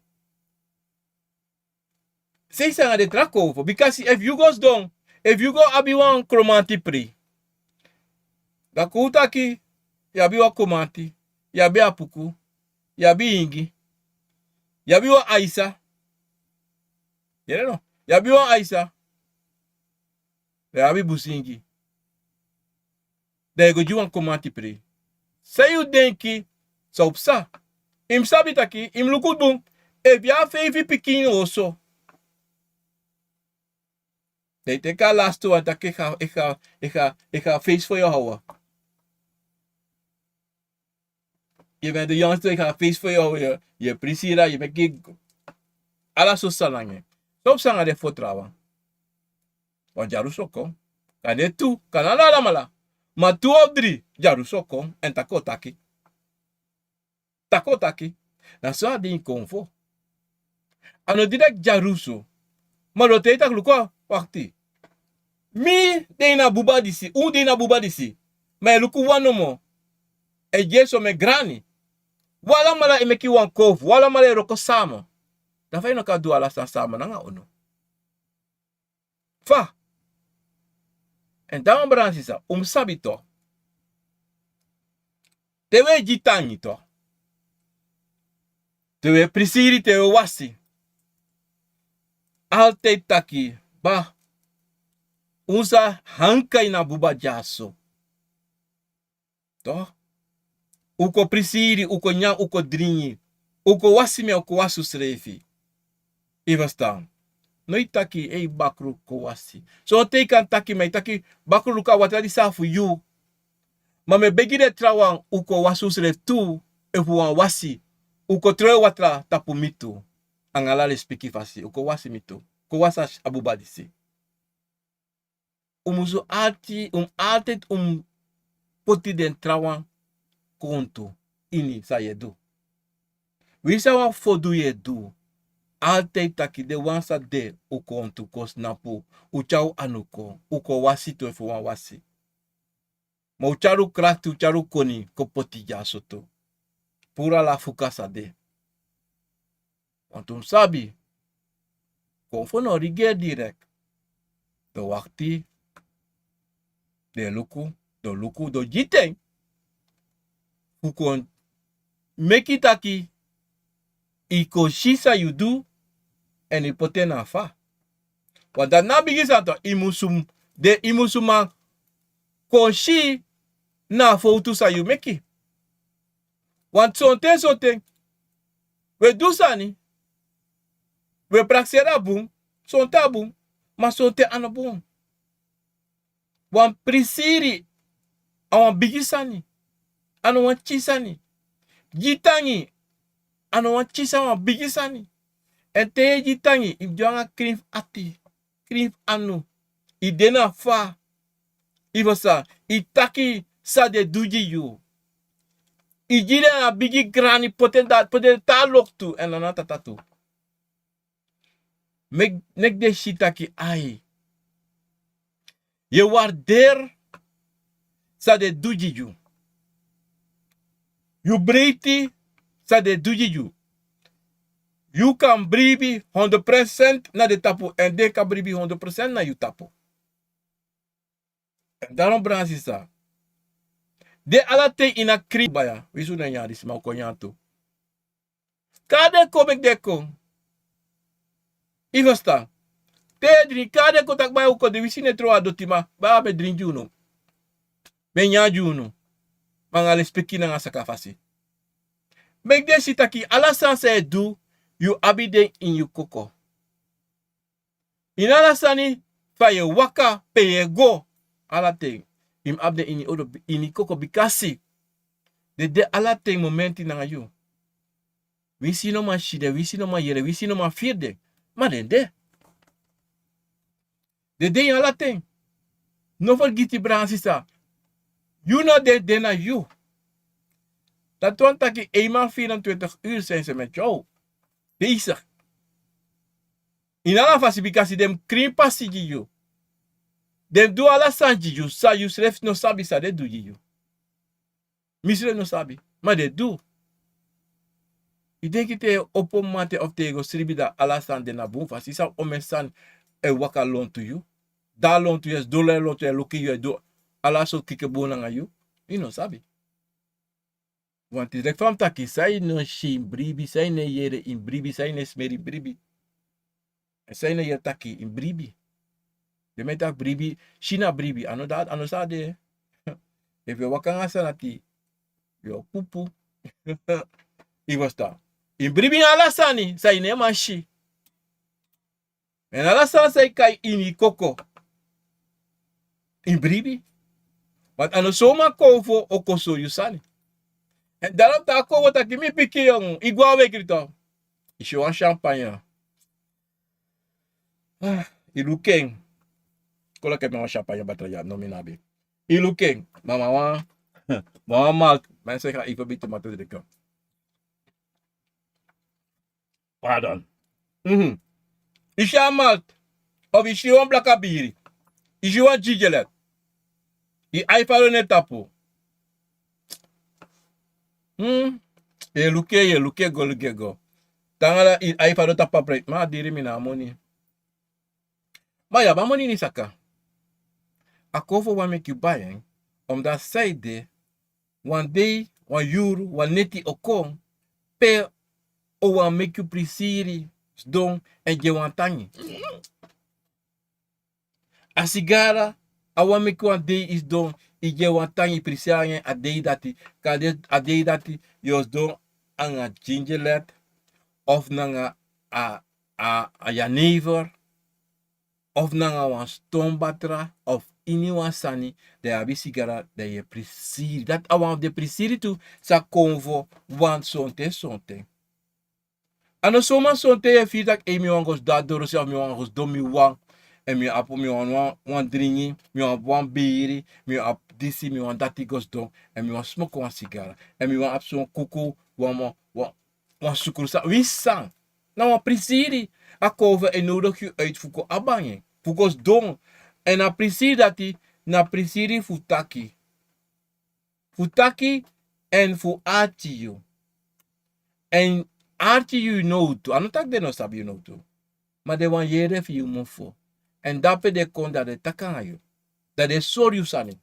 Seefi sani nanga den tra konfo. Bikasi efu yu go sidon, efu yu go abi wan kromanti prei, dan kon un taki yu abi wan kromanti, yu abi apuku, yu abi ingi, yu abi wan aisa. Yere no? Yu abi wan aisa. Dan yu abi busingi. Dan yu go gi wan kromanti prei. San yu denki san o psa? Yu mus sabi taki, yu mus luku bun. Efu yu abi feifi pikin oso, dan yu teki a lasti wan taki yu e go, yu e go, yu e go, yu e go feisi fu yu hawa. Yu ben du yonste, yu e go feisi fu yu hawa, yu e prisiri, yu e meki ala sortu sani nanga en. San o psa nanga den fo trawan? Wan dyarusu o kon. Kande tu, kande a no alamala. Ma tu of dri dyarusu o kon, èn taki o taki. Taki o taki. Na so a de ini konfo. A no direkt dyarusu. Ma lo te yu taki luku, wakti. Mi de ini a buba disi, un de ini a buba disi. Ma yu e luku wan nomo. E gi en so mi e grani. Un alamala e meki wan konfo, un alamala e wroko sama. Dan fa yu no kan du ala sani sama nanga unu? Fa? Èn dan wan brada sisa, un mus sabi tu. Te wi e gi tangi tu. Te wi e prisiri, te wi e wasi. Altijd taki, ba, un sa hanka ini a buba dyaso. Toch? Un kon prisiri, un kon nyan, un kon dringi. Un kon wasi, ma un kon wasi unsrefi. Yu e ferstan? No e taki, ei, bakru kon wasi. Sonten yu kan taki, ma yu taki, bakru, luku a watra disi a fu yu. Ma mi e begi den trawan, un kon wasi unsrefi tu, efu un wani wasi. Un kon tron watra tapu mi tu. Anga ala lespeki fasi, un kon wasi mi tu. Kon wasi a buba disi. Un musu ati, un mus altijd un mus poti den trawan kontu ini san yu e du. Winsi a wan fodu yu e du, altijd taki den wan san de un kontu kon snapu, un tyari un anu kon, un kon wasi tu efu un wani wasi. Ma un tyari un krakti, un tyari un koni kon poti dyaso tu. Puru ala fuka san de. Want un mus sabi, konfo no rigeri direkt. Den wakti, den luku, den luku, den gi ten. Fu kon meki taki, yu kon si san yu du, èn yu poti en na fa. Want dati na bigi sani tu, yu musu, den yu musu man kon si na a fowtu san yu meki. Want sonten, sonten, wi e du sani, wi e prakseri a bun, sonten a bun, ma sonten a no bun. Wan prisiri, a wan bigi sani. A no wan pikin sani. Gi tangi, a no wan pikin sani, a wan bigi sani. Èn te yu e gi tangi, yu mus gi anga krin fu ati, krin fu anu. Yu de na fa, yu fu san, yu taki san den du gi yu. Yu gi den na bigi grani, poti den da-, poti den tan na loktu, èn na na tata tu. Meki, meki den si taki ai, yu e warderi san den du gi yu. Yu breiti san den du gi yu. Yu kan bribi hondro procent na den tapu, èn den kan bribi hondro procent na yu tapu. Èn daarom, brada sisa, de ala ten ini a krin baya, winsi un no e nyan, disi man o kon nyan tu. Kari den kon, meki den kon. Yu e ferstan? Te yu e dringi, kari den kon taki baya, un kon dringi, winsi yu no e tron a doti, ma baya, mi e dringi gi unu, mi e nyan gi unu. Ma anga lespeki nanga sakafasi. Meki den si taki ala sani san yu e du, yu abi den ini yu koko. Ini ala sani, fa yu e waka, pe yu e go, ala ten yu mus abi den ini yu koko, bikasi den de ala ten momenti nanga yu. Winsi yu no man si den, winsi yu no man yere, winsi yu no man firi den, ma den de. Den de ini ala ten. No fergiti, brada sisa, yu no de, den na yu. Dati wani taki eenmaal vierentwintig uur zijn ze met jou bezig. Ini ala fasi, bikasi den mus krin pasi gi yu. Den mus du ala sani gi yu san yu srefi no sabi san den du gi yu. Mi srefi no sabi, ma den du. Yu denki te yu e opo mamanten of te yu e go sribi, dan ala sani de na bun fasi? San, omeni sani e waka lontu yu. Dan a lontu yu e sidon, lontu yu e luku yu, e du ala sortu keke bun nanga yu. Yu no sabi. Want leki fa mi taki, san yu no si ini bribi, san yu no e yere ini bribi, san yu no e smeri ini bribi, èn san yu no e yere taki ini bribi. Den meki taki bribi, si na bribi, a no dati, a no san a de. Efu yu e waka nanga sani ati, yu o pupu. Yu e ferstan? Ini bribi na ala sani san yu no e man si. Èn ala sani san yu kai ini yu koko, ini bribi. Want a no so wan konfo o kon sori yu sani. Èn daarom te a konfo taki mi pikin yongu, yu gwe a wegri tu, yu si wan champagne. Ah, yu luku en. Kon leki mi wan champagne batra ya, no, mi no abi. Yu luku en, ma mi wan, mi wan malt, mi e seni a yu fu bigi tomato dringi. Pardon. Mhm. Yu si a malt, of yu si wan blaka biri, yu si wan ginger ale, yu ai fadon na en tapu. Hmm. Yu e luku en, yu e luku en go, luku en go. Te nanga dati yu ai fadon tapu a prei, ma a diri, mi no abi moni. Ma yu abi a moni ini saka. A konfo wani meki yu bai en, omdat san ede, wan dei, wan yuru, wan neti o kon, pe a o wani meki yu prisiri, sidon èn gi en wan tangi. A sigara, a wani meki wan dei yu sidon, yu gi en wan tangi, yu prisiri nanga en a dei dati. Kande a dei dati yu o sidon nanga ginger ale, of nanga a, a, a jenever, of nanga wan ston batra, of iniwan sani, dan yu abi sigara, dan yu e prisiri. Dati a wan fu den prisiri tu san konfo wani sonten sonten. A no so, ma sonten yu e firi taki, ei, mi wani go sidon a dorosei, of mi wani go sidon mi wan, èn mi abi, mi wani wan, wan dringi, mi wani abi wan biri, mi wani abi disi, mi wani dati, go sidon, èn mi wani smoko wan sigara, èn mi wani abi son kuku, wan mo-, wan, wan sukru san, winsi san. Na wan prisiri. A konfo e nodigi yu uit fu kon abi en, fu go sidon. Èn a prisiri dati, na prisiri fu taki. Fu taki èn fu arki yu. Èn arki yu nowtu. A no taki den no sabi yu nowtu. Ma den wani yere fu yu mofo. Èn drape den kon, dan den taki nanga yu. Dan den sori yu sani.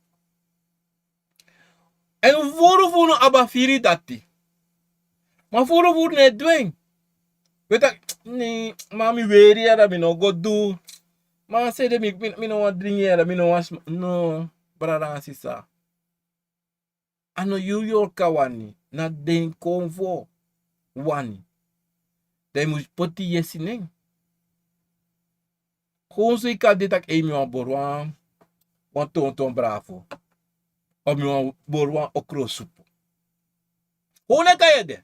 Èn furu fu unu abi a firi dati. Ma furu fu unu no e du en. Wi e taki, nee, ma mi weri ya, dan mi no go du. Ma san ede, mi, mi, mi no wani dringi ya, dan mi no wani sm-, no, brada nanga sisa. A no yu yorka wani, na den konfo wani. Dan yu mus poti yesi na en. Kon so yu kan de taki, ei, mi wani bori wan, wan tonton bravo. Of mi wani bori wan okrosupu. Howna kan yu ede.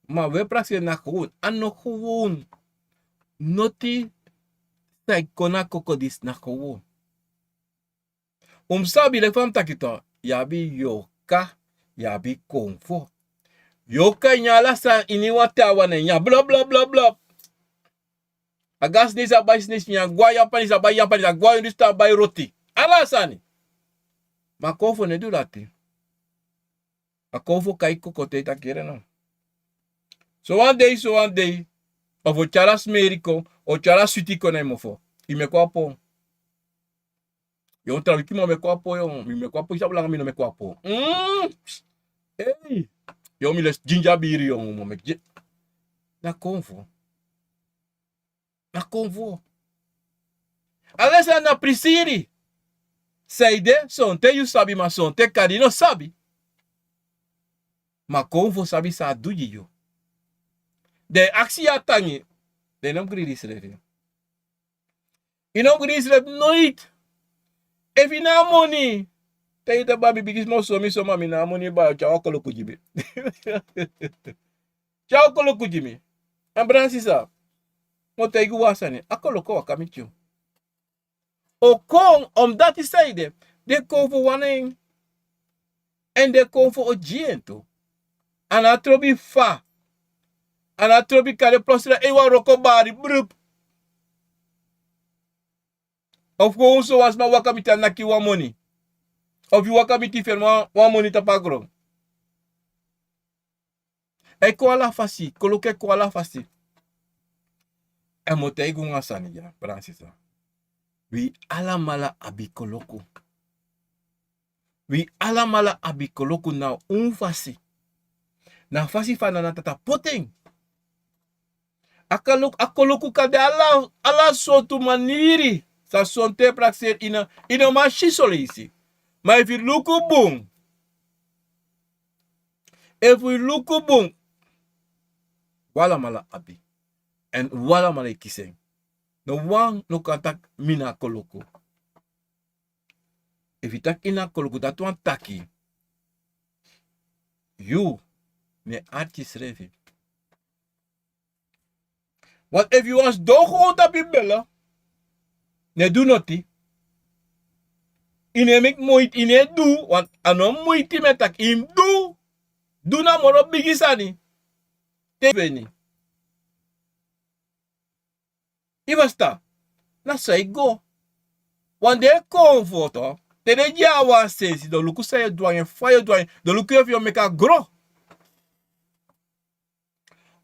Ma we prakseri na gewoon, a no gewoon. Noti san e kon na koko disi na gewoon. Un mus sabi leki fa mi taki to, yu abi yorka, yu abi konfo. Yorka e nyan ala sani ini wan te a wan na e nyan blop blop blop blop. A go a sinesi a bai sinesi nyan, go a yapanesi a bai yapanesi, a go a hindustan a bai roti. Ala sani. Ma konfo no e du dati. A konfo kai koko te i taki yere no. So wan dei, so wan dei, of o tyari a smeri kon, o tyari a switi kon na i mofo. I meki wan pon. Yo, tra wiki mi o meki wan pon, yo, mi meki wan pon, i sabi langa mi no meki wan pon. Mm. Ei. Yo, mi lesi jinja biri, yo, mi o meki gi-, na konfo. Na konfo. Ala sani na prisiri. Saide, sonten yu sabi, ma sonten kadi no sabi. Ma konfo sabi san a du gi yu. Den e aksi yu a tangi. Den no mus gridi srefi. I no mus gridi srefi noiti. Efu i no abi moni, te yu taki baa, mi bigi sma o sori mi so, ma mi no abi moni baa, tyari wan koloku gi mi. Tyari wan koloku gi mi. Èn brada sisa, mi o taigi wan sani, a koloku o waka miti yu. O kon, omdati saide, den konfo wani en. Èn den konfo o gi en tu. A no trobi fa. A no trobi kande plosra e wan wroko bari brup. Of kon un so wan sma waka miti a naki wan moni. Of yu waka miti feni wan, wan moni tapu a gron. A e kon ala fasi, koloku e kon ala fasi. Èn mi o taigi un wan sani ya, brada sisa. Wi alamala abi koloku. Wi alamala abi koloku na un fasi. Na fasi fa Nana Tata poti en. A koloku, a koloku kan de ala, ala sortu maniri. San sonten prakseri i no, i no man si soleisi. Ma efu i luku bun, efu i luku bun, wi alamala abi. Èn wi alamala e kisi en. No wan no kan taki mi na koloku. Efu i taki i na koloku, dati wani taki yu no e arki srefi. Want efu yu wani sidon gewoon tapu yu bele, no e du noti. I no e meki moiti, i no e du, want a no moiti mi e taki, i mus du. Du na moro bigi sani. Te feni. I ferstan? Na so i go. Wan dei kon foto, te den gi a wan sensi, den o luku san yu o du nanga en, fa yu o du nanga en, den o luku yu efu yu o meki a gro.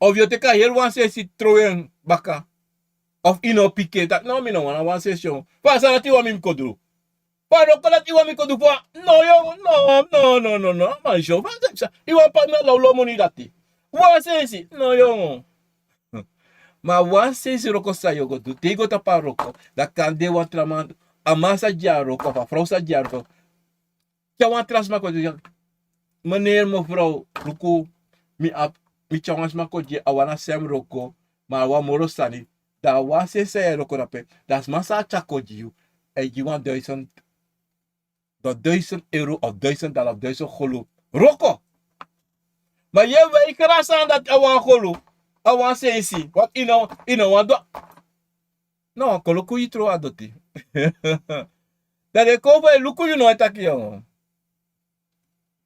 Of yu o teki a heri wan sensi tron en baka. Of i no piki en taki, no, mi no wani a wan sensi, yo. Fa a sani dati yu wani mi kon du? Fa a wroko dati yu wani mi kon du fu a? No, yo, no, no, no, no, no, a man syo. Fa a sani dati, i wani poti mi a lawlaw moni dati. Wan sensi, no, yo. Ma wan sensi wroko san yu o go du, te i go tapu a wroko, dan kande wan tra man, a man sa gi a wroko, of a frow sa gi a wroko. Te a wan tra sma kon du, meneer, mevrouw, luku, mi abi, mi tyari wan sma kon gi a wan na sem wroko, ma a wan moro sani, dan a wan sensi san yu e wroko drape, dan a sma san a tyari kon gi yu, a e gi wan duizend, dan duizend euro of duizend dala of duizend golu wroko. Ma yu e weigeri a sani dati, a wan golu, a wan sensi, want i no, i no wani du. Na wan koloku yu tron a doti. Dan den kon fu e luku yu, no e taki yu.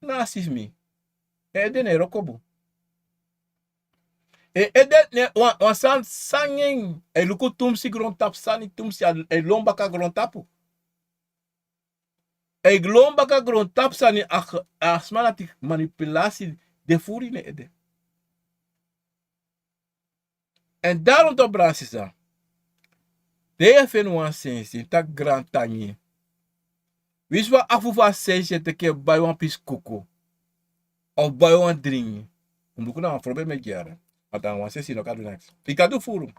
Na a sisi mi. En ede no e wroko bun. En ede no e, wan, wan sani, sani nanga en, a e luku tumsi grontapu sani, tumsi, a e lon baka grontapu. A e lon baka grontapu sani, a, a sma dati manipulasi de furu ini en ede. En daarom toch, brada sisa, te yu e feni wan sensi, taki grantangi. Winsi wan afu fu a sensi e teki bai wan pisi kuku, of bai wan dringi, un luku na wan frow ben e meki gi en. Want a wan sensi no kan du neks. I kan du furu.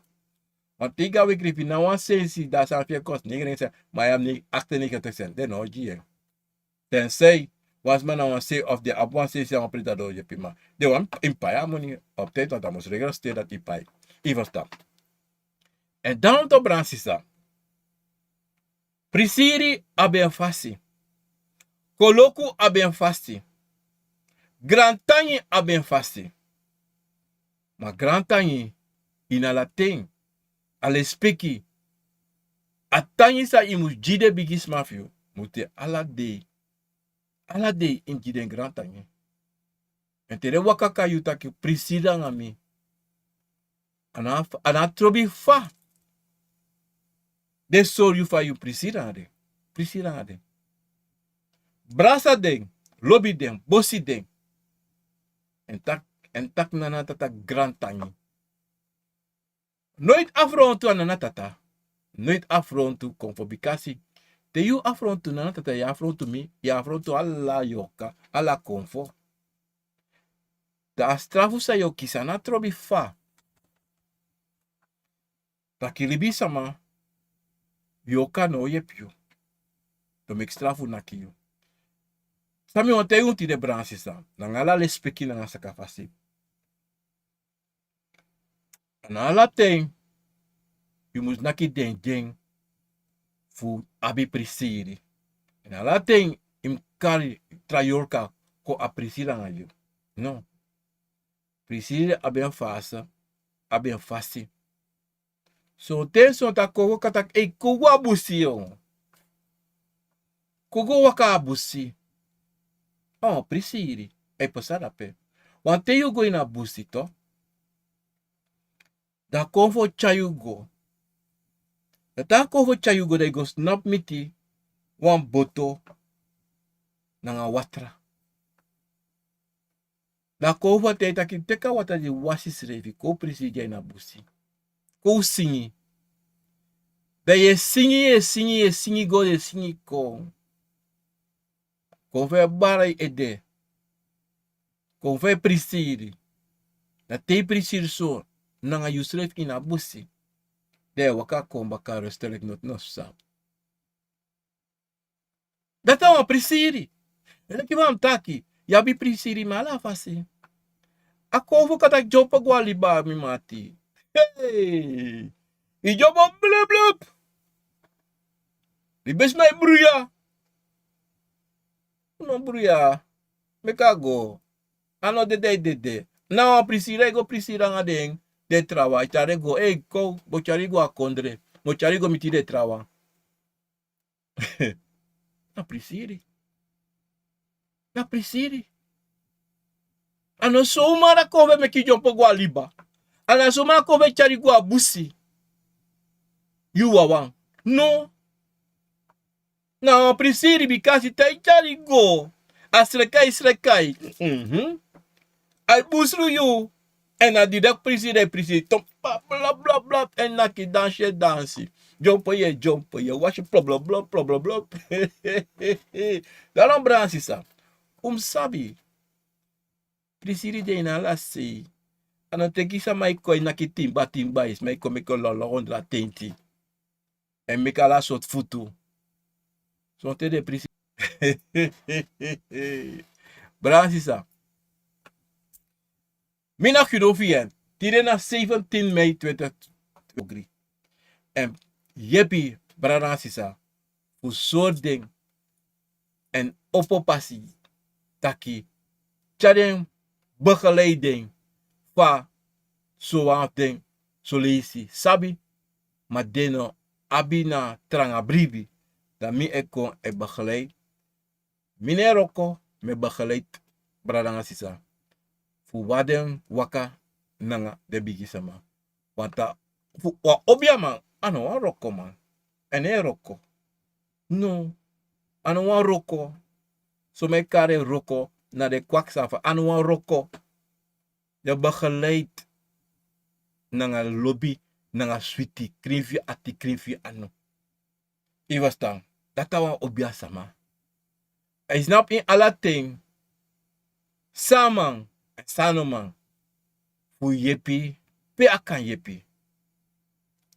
Want te i go a wikri, efu i na wan sensi, dan a sani fi en kosi negenennegentig cent, ma yu abi achtennegentigen cent, den no o gi yu en. Tensei wan sma na wan sei of den abi wan sensi nanga wan presi, dan den o yepi, ma den wani yu pai a moni op tijd, want a mus regel steri dati yu pai. I ferstan? En dan toch, brada sisa, prisiri abi en fasi. Koloku abi en fasi. Grantangi abi en fasi. Ma grantangi ini ala ten, a lespeki, a tangi san yu mus gi den bigisma fu yu, mus de ala dei. Ala dei yu mus gi den grantangi. Èn te den waka kon na yu taki prisiri nanga mi, a no abi trobi fa den sori yu fa yu prisiri nanga den. Prisiri nanga den. Brasa den, lobi den, bosi den. Èn taki, èn taki nana tata grantangi. Noiti afrontu a nana tata. Noiti afrontu konfo bikasi te yu afrontu nana tata, yu afrontu mi, yu afrontu ala yorka, ala konfo. Dan a strafu san yu o kisi a no abi trobi fa. Taki libisama, yorka no o yepi yu. Dan meki strafu naki yu. San mi wani taigi unu tide, brada nanga sisa, nanga ala lespeki nanga sakafasi. A no ala ten yu mus naki den den fu abi prisiri. A no ala ten yu mus kari tra yorka kon a prisiri nanga yu. No. Prisiri abi en fasi, abi en fasi. Sonten sonten a kon waka taki, ei, kon go a busi yo. Kon go waka a busi. A wan prisiri. A e pasa dape. Wanten yu go ini a busi to, dan a konfo tyari yu go. Dan te a konfo tyari yu go, dan yu go snapu miti wan boto nanga watra. Dan a konfo taigi taki teki a watra disi, wasi yusrefi, kon un prisiri dya ini a busi. Kon un singi. Dan yu e singi, yu e singi, yu e singi go, yu e singi kon. Konfo e bari yu ede. Konfo e prisiri. Dan te yu prisiri so nanga yusrefi ini a busi, dan yu e waka kon baka rust'eleki, noti no psa. Dati na wan prisiri. Leki fa mi taki, yu abi prisiri, ma ala fasi. A konfo kan taki dyompo go a liba, mi mati. Hei! Yu dyompo blip blip. Libisma e bruya. No bruya. Meki a go. A no dede, a e dede. Na wan prisiri a e go prisiri nanga den, den trawan. A e tyari den go, ei, kon, mi o tyari yu go a kondre. Mi o tyari yu go miti den trawan. Na prisiri. Na prisiri. A no somar a konfo e meki yu dyompo go a liba. A no somar a konfo e tyari yu go a busi. Yu wawan. No. Na wan prisiri, bikasi te a e tyari yu go, a sreka yu, sreka yu. Mhm. A e busru yu. Èn a direkt prisiri, a e prisiri. Ton, pa, bla, bla, bla. Èn naki dansi, a e dansi. Dyompo yu e dyompo, yu e wasi, bla, bla, bla, bla, bla. Dan no, brada nanga sisa, un mus sabi. Prisiri de ini ala sei. A no teki sama e kon e naki timba, timba, yu si, ma e kon meki lolo ondro a tenti. Èn meki ala sortu futu. Sonten den prisiri. Brada nanga sisa, mi na Guido Vian. Tide na zeventien mei twintig twenty-three. Èn yepi brada nanga sisa fu sori den èn opo pasi taki, tyari den, begeleid den, fa sowan fu den soleisi sabi, ma den no abi na tranga bribi. Dan mi e kon e begeleid. Mi no e wroko, mi e begeleid brada nanga sisa fu wan den waka nanga den bigisama. Want wan obiaman a no wan wrokoman. A no e wroko. No. A no wan wroko. Son man e kari en wroko, na den kwaksafa. A no wan wroko. Yu e begeleid nanga lobi, nanga switi, krin fu yu ati, krin fu yu anu. Yu e ferstan? Dati na wan obiasama. A e snapu ini ala ten san a man èn san a no man fu yepi pe a kan yepi.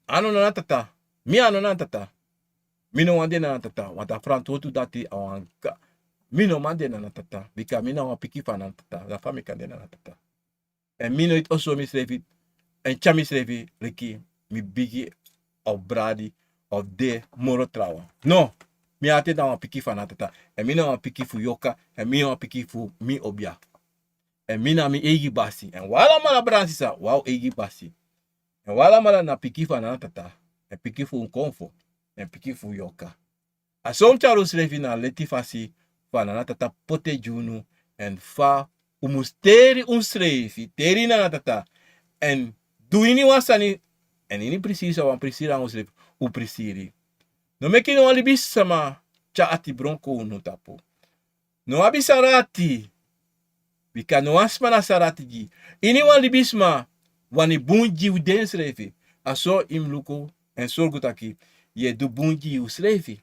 A no nana tata. Mi a no nana tata. Mi no wani de nana tata, want a frantwortu dati a wani. Mi no man de nana tata, bika mi na wan pikin fu a nana tata. Dan fa mi kan de nana tata? Èn mi no e oso misrefi èn tyari misrefi leki mi bigi of bradi of de moro trawan. No. Mi ati na wan pikin fu Anana Tata. Èn mi na wan pikin fu Yorka. Èn mi na wan pikin fu mi obia. Èn mi na mi eigi basi. Èn wi alamala, brada nanga sisa, wi a wi eigi basi. Èn wi alamala na pikin fu Anana Tata. Èn pikin fu un konfo. Èn pikin fu Yorka. A so un tyari unsrefi na a leti fasi fa Anana Tata poti gi unu, èn fa un mus teri unsrefi, teri Anana Tata, èn du iniwan sani, èn ini prisiri san wi wani prisiri nanga unsrefi, un prisiri. No meki no wan libisma tyari ati bron kon unu tapu. No abi sari ati, bika no wan sma na sari ati gi. Iniwan libisma wani bun gi un densrefi. A so yu mus luku èn sorgu taki yu e du bun gi yusrefi.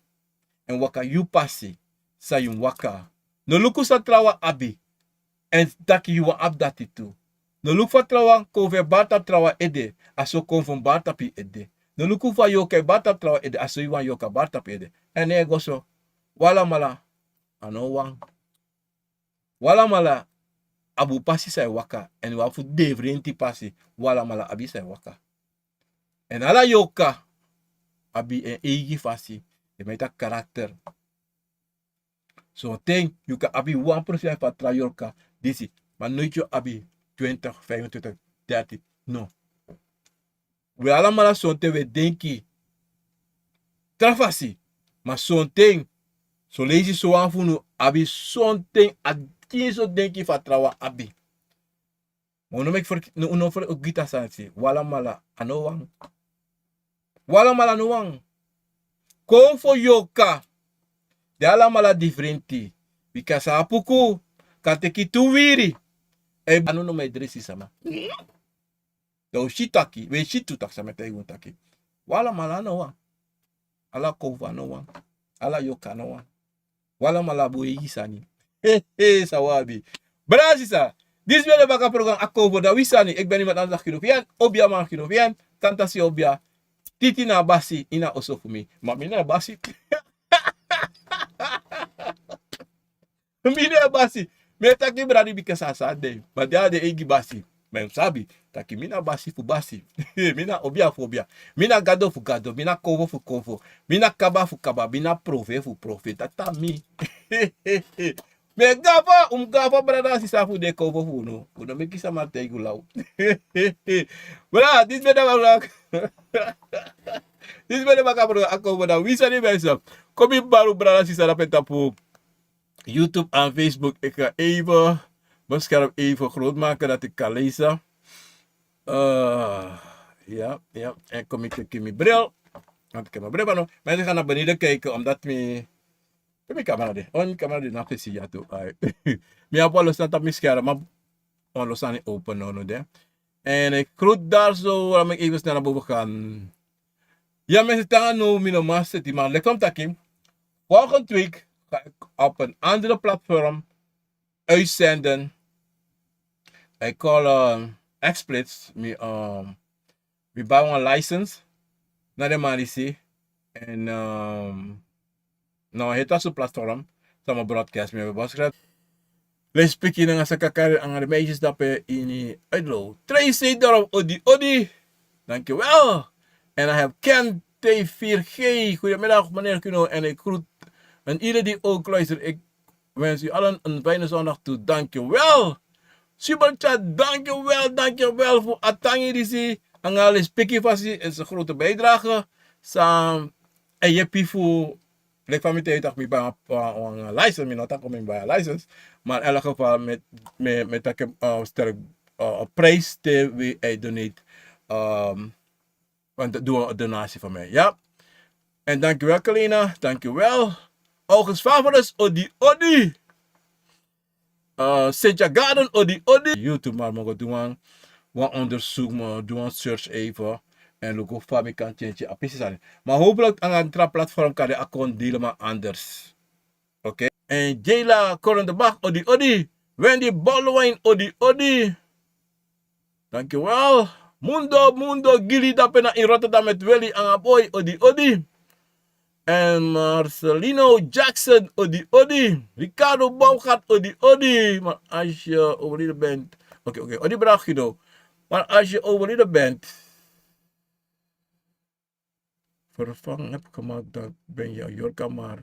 Èn waka yu pasi san yu mus waka. No luku san trawan abi èn taki yu wani abi dati tu. No luku fa trawan konfo e bari tapu trawan ede, a so konfo mus bari tapu yu ede. No luku fa yorka e bari tapu trawan ede, a so yu wani yorka bari tapu yu ede. Èn no e go so. Wi alamala a no wan. Wi alamala abi un pasi san e waka, èn wi abi fu defrenti pasi. Wi alamala abi san e waka. Èn ala yorka abi en eigi fasi, den man e taki karakter. Sonten yu kan abi wan prosent fu a tra yorka disi, ma noiti yu abi twintig, vijfentwintig, dertig. No. Wi alamala sonten wi e denki tra fasi, ma sonten, son leisi sowan fu unu abi sonten a kinso denki fu a trawan abi. Ma un no meki ferki-, no, un no fergiti a sani disi. Wi alamala a no wan. Wi alamala a no wan. Konfo, yorka, den alamala difrenti. Bika san a puku kan teki tu wiri. Èn a no no man e dresi sama. Dan un si taki, wi e si tu taki san mi e taigi un taki. Wi alamala a no wan. Ala konfo a no wan. Ala yorka a no wan. Wi alamala abi un eigi sani. Hehe, san wi abi. Brada nanga sisa, disi ben de baka program Akomfo, dan wi sani, ik ben iemand anders, Gino Vian, obiaman Gino Vian, tanta si obia, titi na basi ini a oso fu mi. Ma mi na basi. Mi na basi. Mi e taki bradi bika san a de. Ma den a den eigi basi. Ma yu sabi taki mi na basi fu basi. Mi na obia fu obia. Mi na gado fu gado. Mi na konfo fu konfo. Mi na kaba fu kaba. Mi na profeti fu profeti. Dati na mi. Mi e gafo, un mus gafo, brada nanga sisa, fu den konfo fu unu. Un no meki sama taigi un law. Brada, disi ben de baka. Disi ben de baka, brada, Akomfo, dan wi sani ben so. Kon mi bari un, brada nanga sisa, na pe tapu YouTube en Facebook. Ik ga even mijn scherm even groot maken dat ik kan lezen. Eh, ja, ja. En kom ik teki mi bril. Want ik heb mijn bril maar nog. Mensen gaan naar beneden kijken omdat mi, mi camera de. Oh, mi camera de na fesi ya tu. Ai. Mi abi wan lo sani tapu mi scherm, ma wan lo sani open no no de. En ik groet daar zo, laat me even snel naar boven gaan. Ja, mensen, dan no mi no man seti, maar leki fa mi taki, volgende week ga ik op een andere platform uitzenden. Ik call, eh, X-Splits, mi, eh, mi bai wan license na den man disi. En, eh, na wan heri type platform, san mi o broadcast, mi ben ben skrijf. Lespeki nanga saka kari nanga den meisjes dape ini Uitlo. Tracy Dorp, odi odi. Dankjewel. En dan heb Ken T vier G. Goedemiddag, meneer Kuno. En ik groet en ieder die ook luistert. Ik wens u allen een fijne zondag toe. Dankjewel. Superchat, dankjewel, dankjewel voor a tangi disi. Nanga lespeki fasi is een grote bijdrage. San e yepi fu, leki fa mi taigi taki mi bai wan, wan, wan license, mi no taki mi bai a license. Maar in elk geval met, met, met taki, eh, sterk, eh, prijs te wi e donate, ehm, want doe een donatie voor mij, ja. En dankjewel, Kalina, dankjewel. August Favorus, odi odi. Eh, Cynthia Garden, odi odi. YouTube, maar mi o go du wan, wan onderzoek, mi o du wan search even. En luku fa mi kan change a pisi sani. Maar hopelijk nanga a tra platform kan de account helemaal anders. Oké. En Jayla Korendenbach, odi odi. Wendy Baldwin, odi odi. Dankjewel. Mundo, Mundo, Gili, dape na in Rotterdam met Willy nanga Boy, odi odi. En Marcelino Jackson, odi odi. Ricardo Baumgart, odi odi. Maar als je overleden bent. Oké, oké. Odi, brada Guido. Maar als je overleden bent, vervangen hebt gemaakt, dan ben je Yorka, maar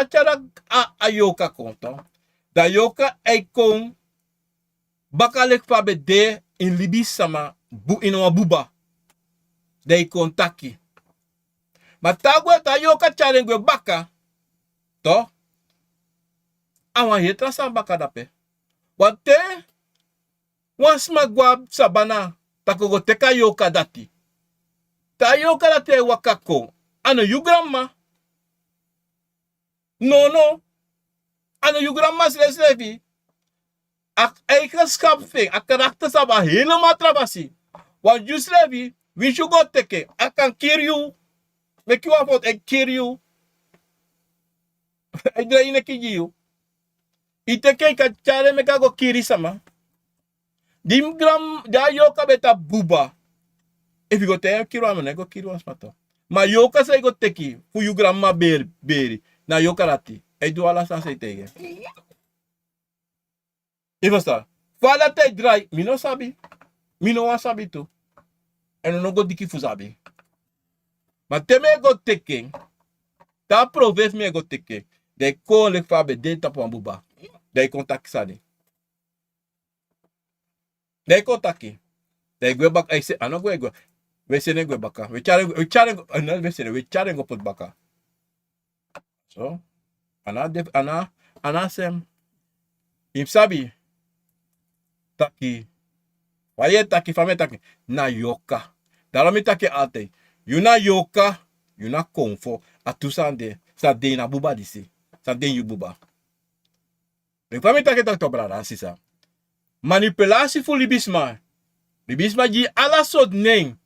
a tyari a, a yoka kon to. Da yoka e kon baka leki fa a ben de ini libisama, bu ini wan buba. Da i kon taki. Ma te a gwe, te a yoka tyari en gwe baka to, a wan heri tra sani baka dape. Wan te wan sma go na sabana, tak' o go teki a yoka dati. Te a yoka dati e waka kon, a no yu granmama. Nono. A no yu granmama srefisrefi. A eigenschap fu en, a karakter san a abi, a helemaal tra fasi. Wan yu srefi, winsi yu go teki en, a kan kiri yu. Meki wan foto, a e kiri yu. A e drai neki gi yu. I teki en, i kan tyari en meki a go kiri sama. Di mi gran, di a yoka ben tan buba. Efu i go taigi en kiri wan, a no e go kiri wan sma to. Ma yoka san i go teki fu yu granmama beri, beri, na yoka dati. A e du ala sani san i taigi en. I ferstan? Fa dati e drai, mi no sabi. Mi no wani sabi tu. Èn un no go diki fu sabi. Ma te mi e go teki en, te a profe fu mi e go teki en, da i kon leki fa a ben de tapu wan buba. Da i kon taki sani. Da i kon taki. Da i gwe baka, a e se, a no gwe, gwe. Wi e seni en gwe baka. Wi e tyari, wi e tyari en go, a, no, wi e seni en, wi e tyari en go poti baka. So, a no a de, a no a, a no a sem. I mus sabi taki, fa yu e taki, fa mi e taki, na yoka. Daarom mi taki altijd. Yu na yoka, yu na konfo. A tu sani de, san de ini a buba disi. San de ini yu buba. Meki fa mi taki en taki, to, brada, sisa. Manipulasi fu libisma. Libisma gi ala sortu nen.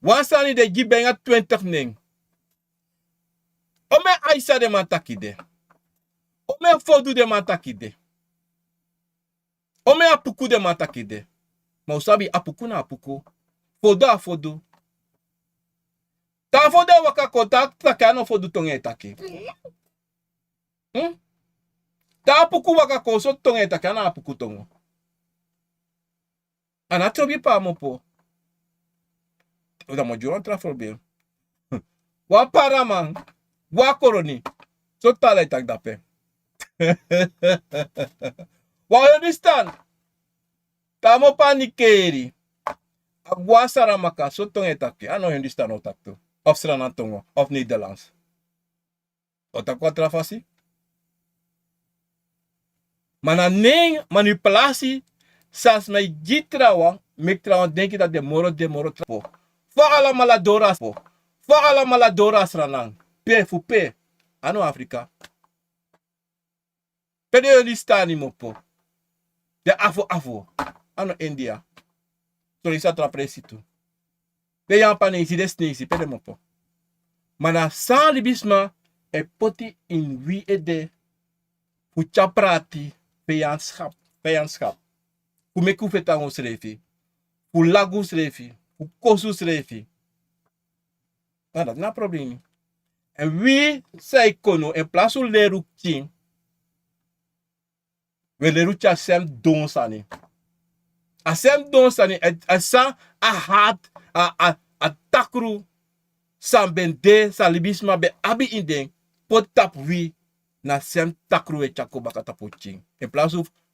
Wan sani den gi benga twintig nen. Omeni aisa den man taki de. Omeni fodu den man taki de. Omeni apuku den man taki de. Ma un sabi apuku na apuku. Fodu a fodu. Te a fodu e waka kon, te a taki a no fodu tongo e taki. Hmm? Te apuku waka kon, sortu tongo e taki, a na apuku tongo. A na trobi pa a mu opo. Da mi o gi wan tra voorbeeld. Wan paraman, wan koroni. Sortu taal e taki dape. Wan Hindustan. Te a mu opo a Nikeri. A go na Saramaka, sortu tongo e taki. A no Hindustan o taki tu. Of Sranan tongo, of Nederlands. O taki wan tra fasi. Ma na nen, manipulasi, san sma e gi trawan, meki trawan denki dati den moro, den moro tra po. Fa alamala doro a po. Fa alamala doro a Sranan. Pe, fu pe. A no Afrika. Pe den Hindustani mu opo. Den Afo-Afo. A no India. Sorry, sa tra presi tu. Den Yapanesi, den Sinesi, pe den mu opo. Ma na san libisma e poti ini wi ede fu tyari prati, vijandschap, vijandschap. Fu meki un feti nanga unsrefi. Fu lagi unsrefi. Fu kosi unsrefi. Na dati na problemi. Èn wi san e kon now, in plaats fu leri un pikin, wi e leri un tyari sem don sani. A sem don sani, a, a san a hati, a, a, a takru san ben de, san libisma ben abi ini den, poti tapu wi, na sem takru wi e tyari kon baka tapu un pikin. In plaats fu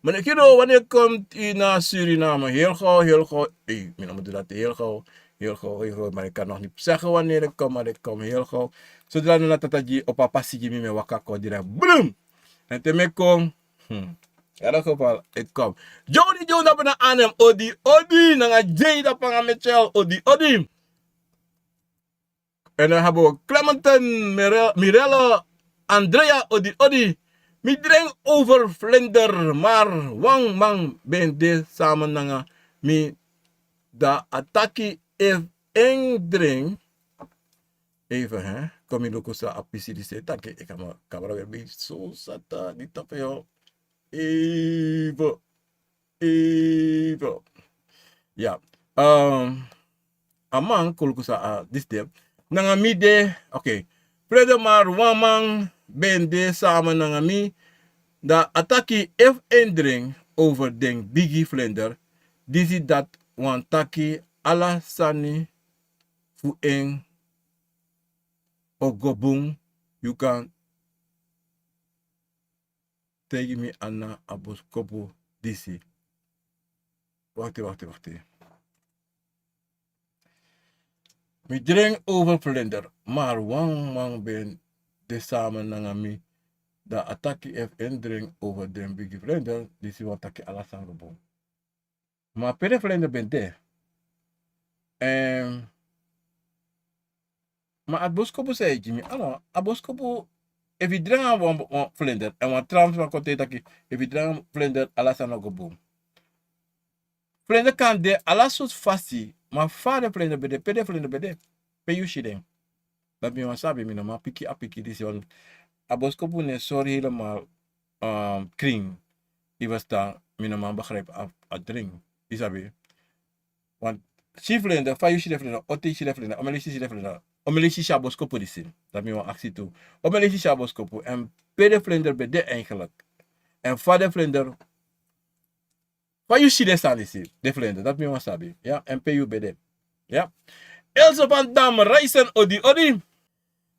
Maar ik, you know, wanneer komt u naar Suriname? Heel gauw, heel gauw. Hey, mi no mus du dati, heel gauw, heel gauw, heel gauw. Maar ik kan nog niet zeggen wanneer ik kom, maar ik kom heel gauw. Zodra na tata gi opo a pasi gi mi, mi e waka kon direct. Brum! En te mi e kon, hmm. In elk geval, ik kom. Jody Jones, dati na Arnhem. Odi, odi, nanga Jay, dati nanga Michel. Odi, odi. En dan hebben we Clementine, Mirel-, Mirelle, Andrea, odi, odi. Mi drink over vlinder, maar wan man ben de samen nanga mi, dan a taki: if en drink, even, hè. Kon mi luku san a pisi disi e taki, e, kamera, kamera ben so sata, di tapu, yo. Even. Even. Ya. Ehm, a man kon luku san a disi de. Nanga mi de, oké. Vlinder, maar wan man ben de samen nanga mi, dan a taki: if en drink over den bigi vlinder, disi dati wani taki ala sani fu en o go bun, yu kan taigi mi ana a boskopu disi. Wakti, wakti, wakti. Mi drink over vlinder, maar wan man ben de samen nanga mi, dan a taki: if en drink over den bigi vlinder, disi wani taki ala sani o go bun. Ma pe den vlinder ben de. Ehm, ma a boskopu san yu e gi mi, ano, a boskopu, efu yu drink wan, wan vlinder, èn wan tra sma kon taki, efu yu drink vlinder, ala sani o go bun. Vlinder kan de ala sortu fasi, Ma fa den vlinder ben de, pe den vlinder ben de, pe yu si den? Dati mi wani sabi, mi no man piki a piki disi, want a boskopu no e sori helemaal, ehm, krin. Yu ferstan, mi no man begrijp a, a dring. Yu sabi? Want si vlinder, fa yu si den vlinder, oti yu si den vlinder, omeni leisi si den vlinder, omeni leisi si a boskopu disi. Dati mi wani aksi tu. Omeni leisi si a boskopu, èn pe den vlinder ben de eigenlijk. Èn fa den vlinder, fa yu si den sani disi, den vlinder, dati mi wani sabi. Ya, èn pe yu ben de. Ya. Else van Dam, Reisen, odi, odi.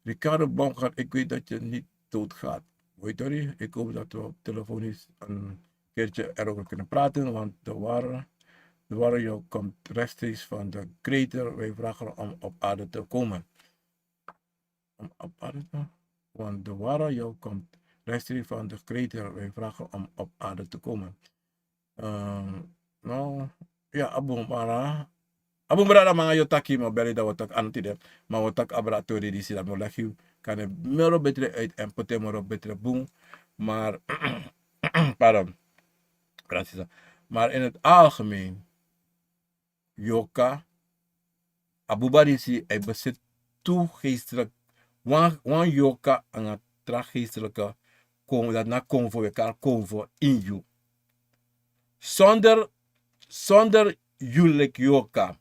Ricardo Baumgart, ik weet dat je niet doodgaat. Weet je niet? Ik hoop dat we telefonisch een keertje erover kunnen praten, want de ware, de ware jou komt rechtstreeks van de Creator. Wij vragen om op aarde te komen. Om op aarde te, want de ware jou komt rechtstreeks van de Creator. Wij vragen om op aarde te komen. Ehm, no, ya, a bun, ma a bun, brada, manga yu o taki, mi o beli, dan wi o taki a noti de. Ma wi o taki abra a tori disi, dan mi o legi yu kande moro betre uit èn poti en moro betre bun. Maar, pardon, brada, sisa. Maar in het algemeen, yorka, a buba disi, hij bezit tu geestelijk, wan, wan yorka nanga tra geestelijke kon, dati na konfo, wi e kari konfo ini yu. Zonder, zonder yu leki yorka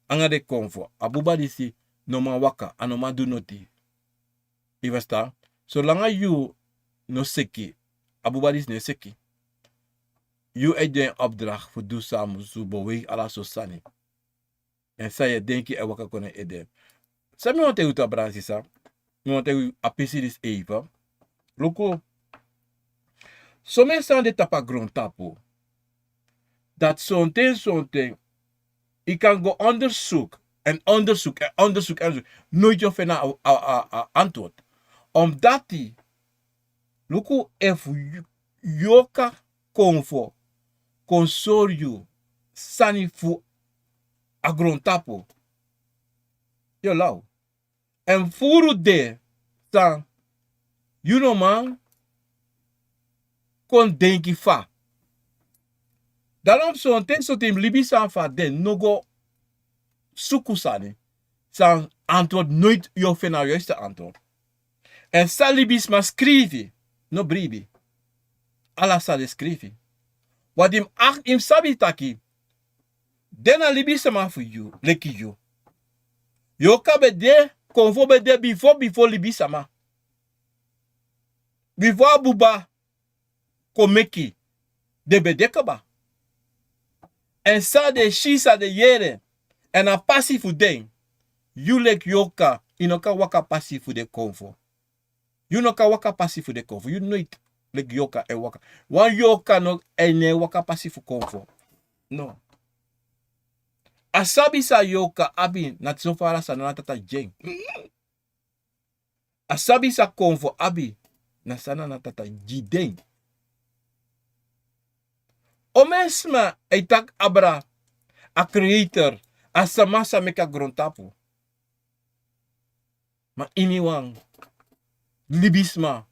nanga den konfo, a buba disi no man waka, a no man du noti. Yu ferstan? Solanga yu no seki, a buba disi no e seki. Yu e du en opdracht fu du san a musu, beweeg, ala sortu sani. Èn san yu e denki e waka kon na en ede. San mi wani taigi yu tu, brada, sisa, mi wani taigi yu a pisi disi even. Luku, somen sani de tapu a grontapu, dati sonten, sonten, yu kan go onderzoek, èn onderzoek, èn onderzoek, èn onderzoek. Noiti yu o feni a, a, a, a antwoord. Omdat yu, luku, efu yu, yorka konfo kon sori yu sani fu a grontapu, yu o law. Èn furu de san yu no man kon denki fa. Daarom sonten, sonten libisma fu den no go suku sani, san antwoord noiti yu o feni a juiste antwoord. Èn san libisma skrifi, no bribi. Ala san den skrifi. Want yu mus ak-, yu mus sabi taki den na libisma fu yu, leki yu. Yorka ben de, konfo ben de bifo, bifo libisma. Bifo a buba kon meki, den ben de kaba. Èn san den si, san den yere, èn a pasi fu den, yu leki yorka, yu no kan waka pasi fu den konfo. Yu no kan waka pasi fu den konfo. Yu noiti leki yorka e waka. Wan yorka no e, no e waka pasi fu konfo. No. A sabi san yorka abi, na so fara Sani Nana Tata gi en. A sabi san konfo abi, na Sani Nana Tata gi den. Omeni sma e taki abra a Creator, a sama san meki a grontapu. Ma iniwan libisma,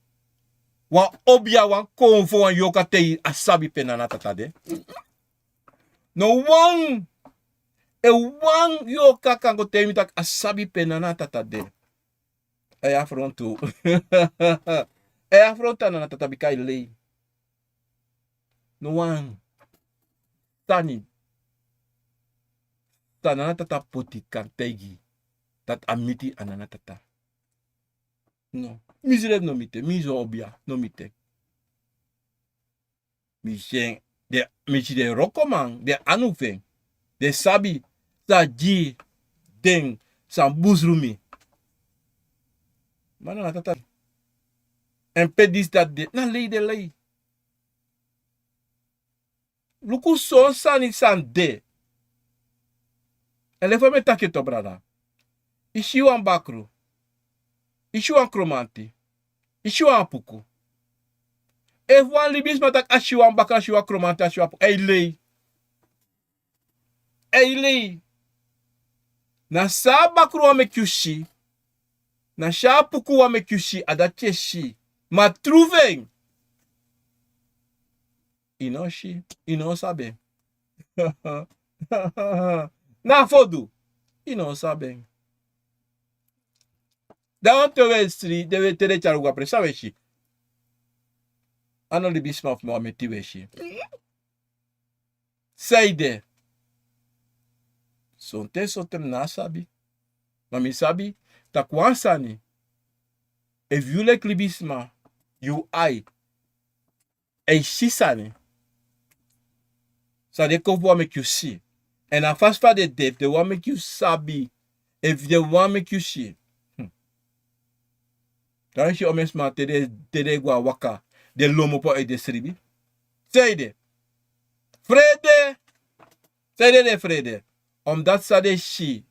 wan obia, wan konfo, wan yorka, te a sabi pe Nana Tata de? No wan, e wan yorka kan go taigi mi taki a sabi pe Nana Tata de. A e afrontu. A e afrontu a Nana Tata, bika a e lei. No wan sani san Nana Tata poti kan taigi dati a miti a Nana Tata. No. Mi srefi no miti en, mi so obia, no miti en. Mi si en, den, mi si den wrokoman, den anu fu en, den sabi san gi den san busru mi. Ma Nana Tata, èn pe disi dati de, na lei den lei. Luku son sani san de. Èn leki fa mi e taki en tu, brada. Yu si wan bakru, yu si wan kromanti, yu si wan apuku. Efu wan libisma taki a si wan bakru, a si wan kromanti, a si wan apuku, a e lei. A e lei. Na san a bakru wani meki yu si, na san a apuku wani meki yu si, a dati yu e si. Ma tru fu en, yu no si, yu no sabi en. Na fu du. I no o sabi en. Dan te we sri te we te den tyari go a presi san we si. A no libisma fu mi wan meti we si. San ede? Sonten sonten mi no a sabi. Ma mi sabi tak' wan sani, efu yu leki libisma, yu ai e si sani, san den kon fu wan meki yu si. Èn a fasi fa den de efu den wani meki yu sabi, efu den wani meki yu si. Dan yu si omen sma te den e go a waka, den lomopo e de sribi. San ede? Frede. San ede den frede? Omdati san den si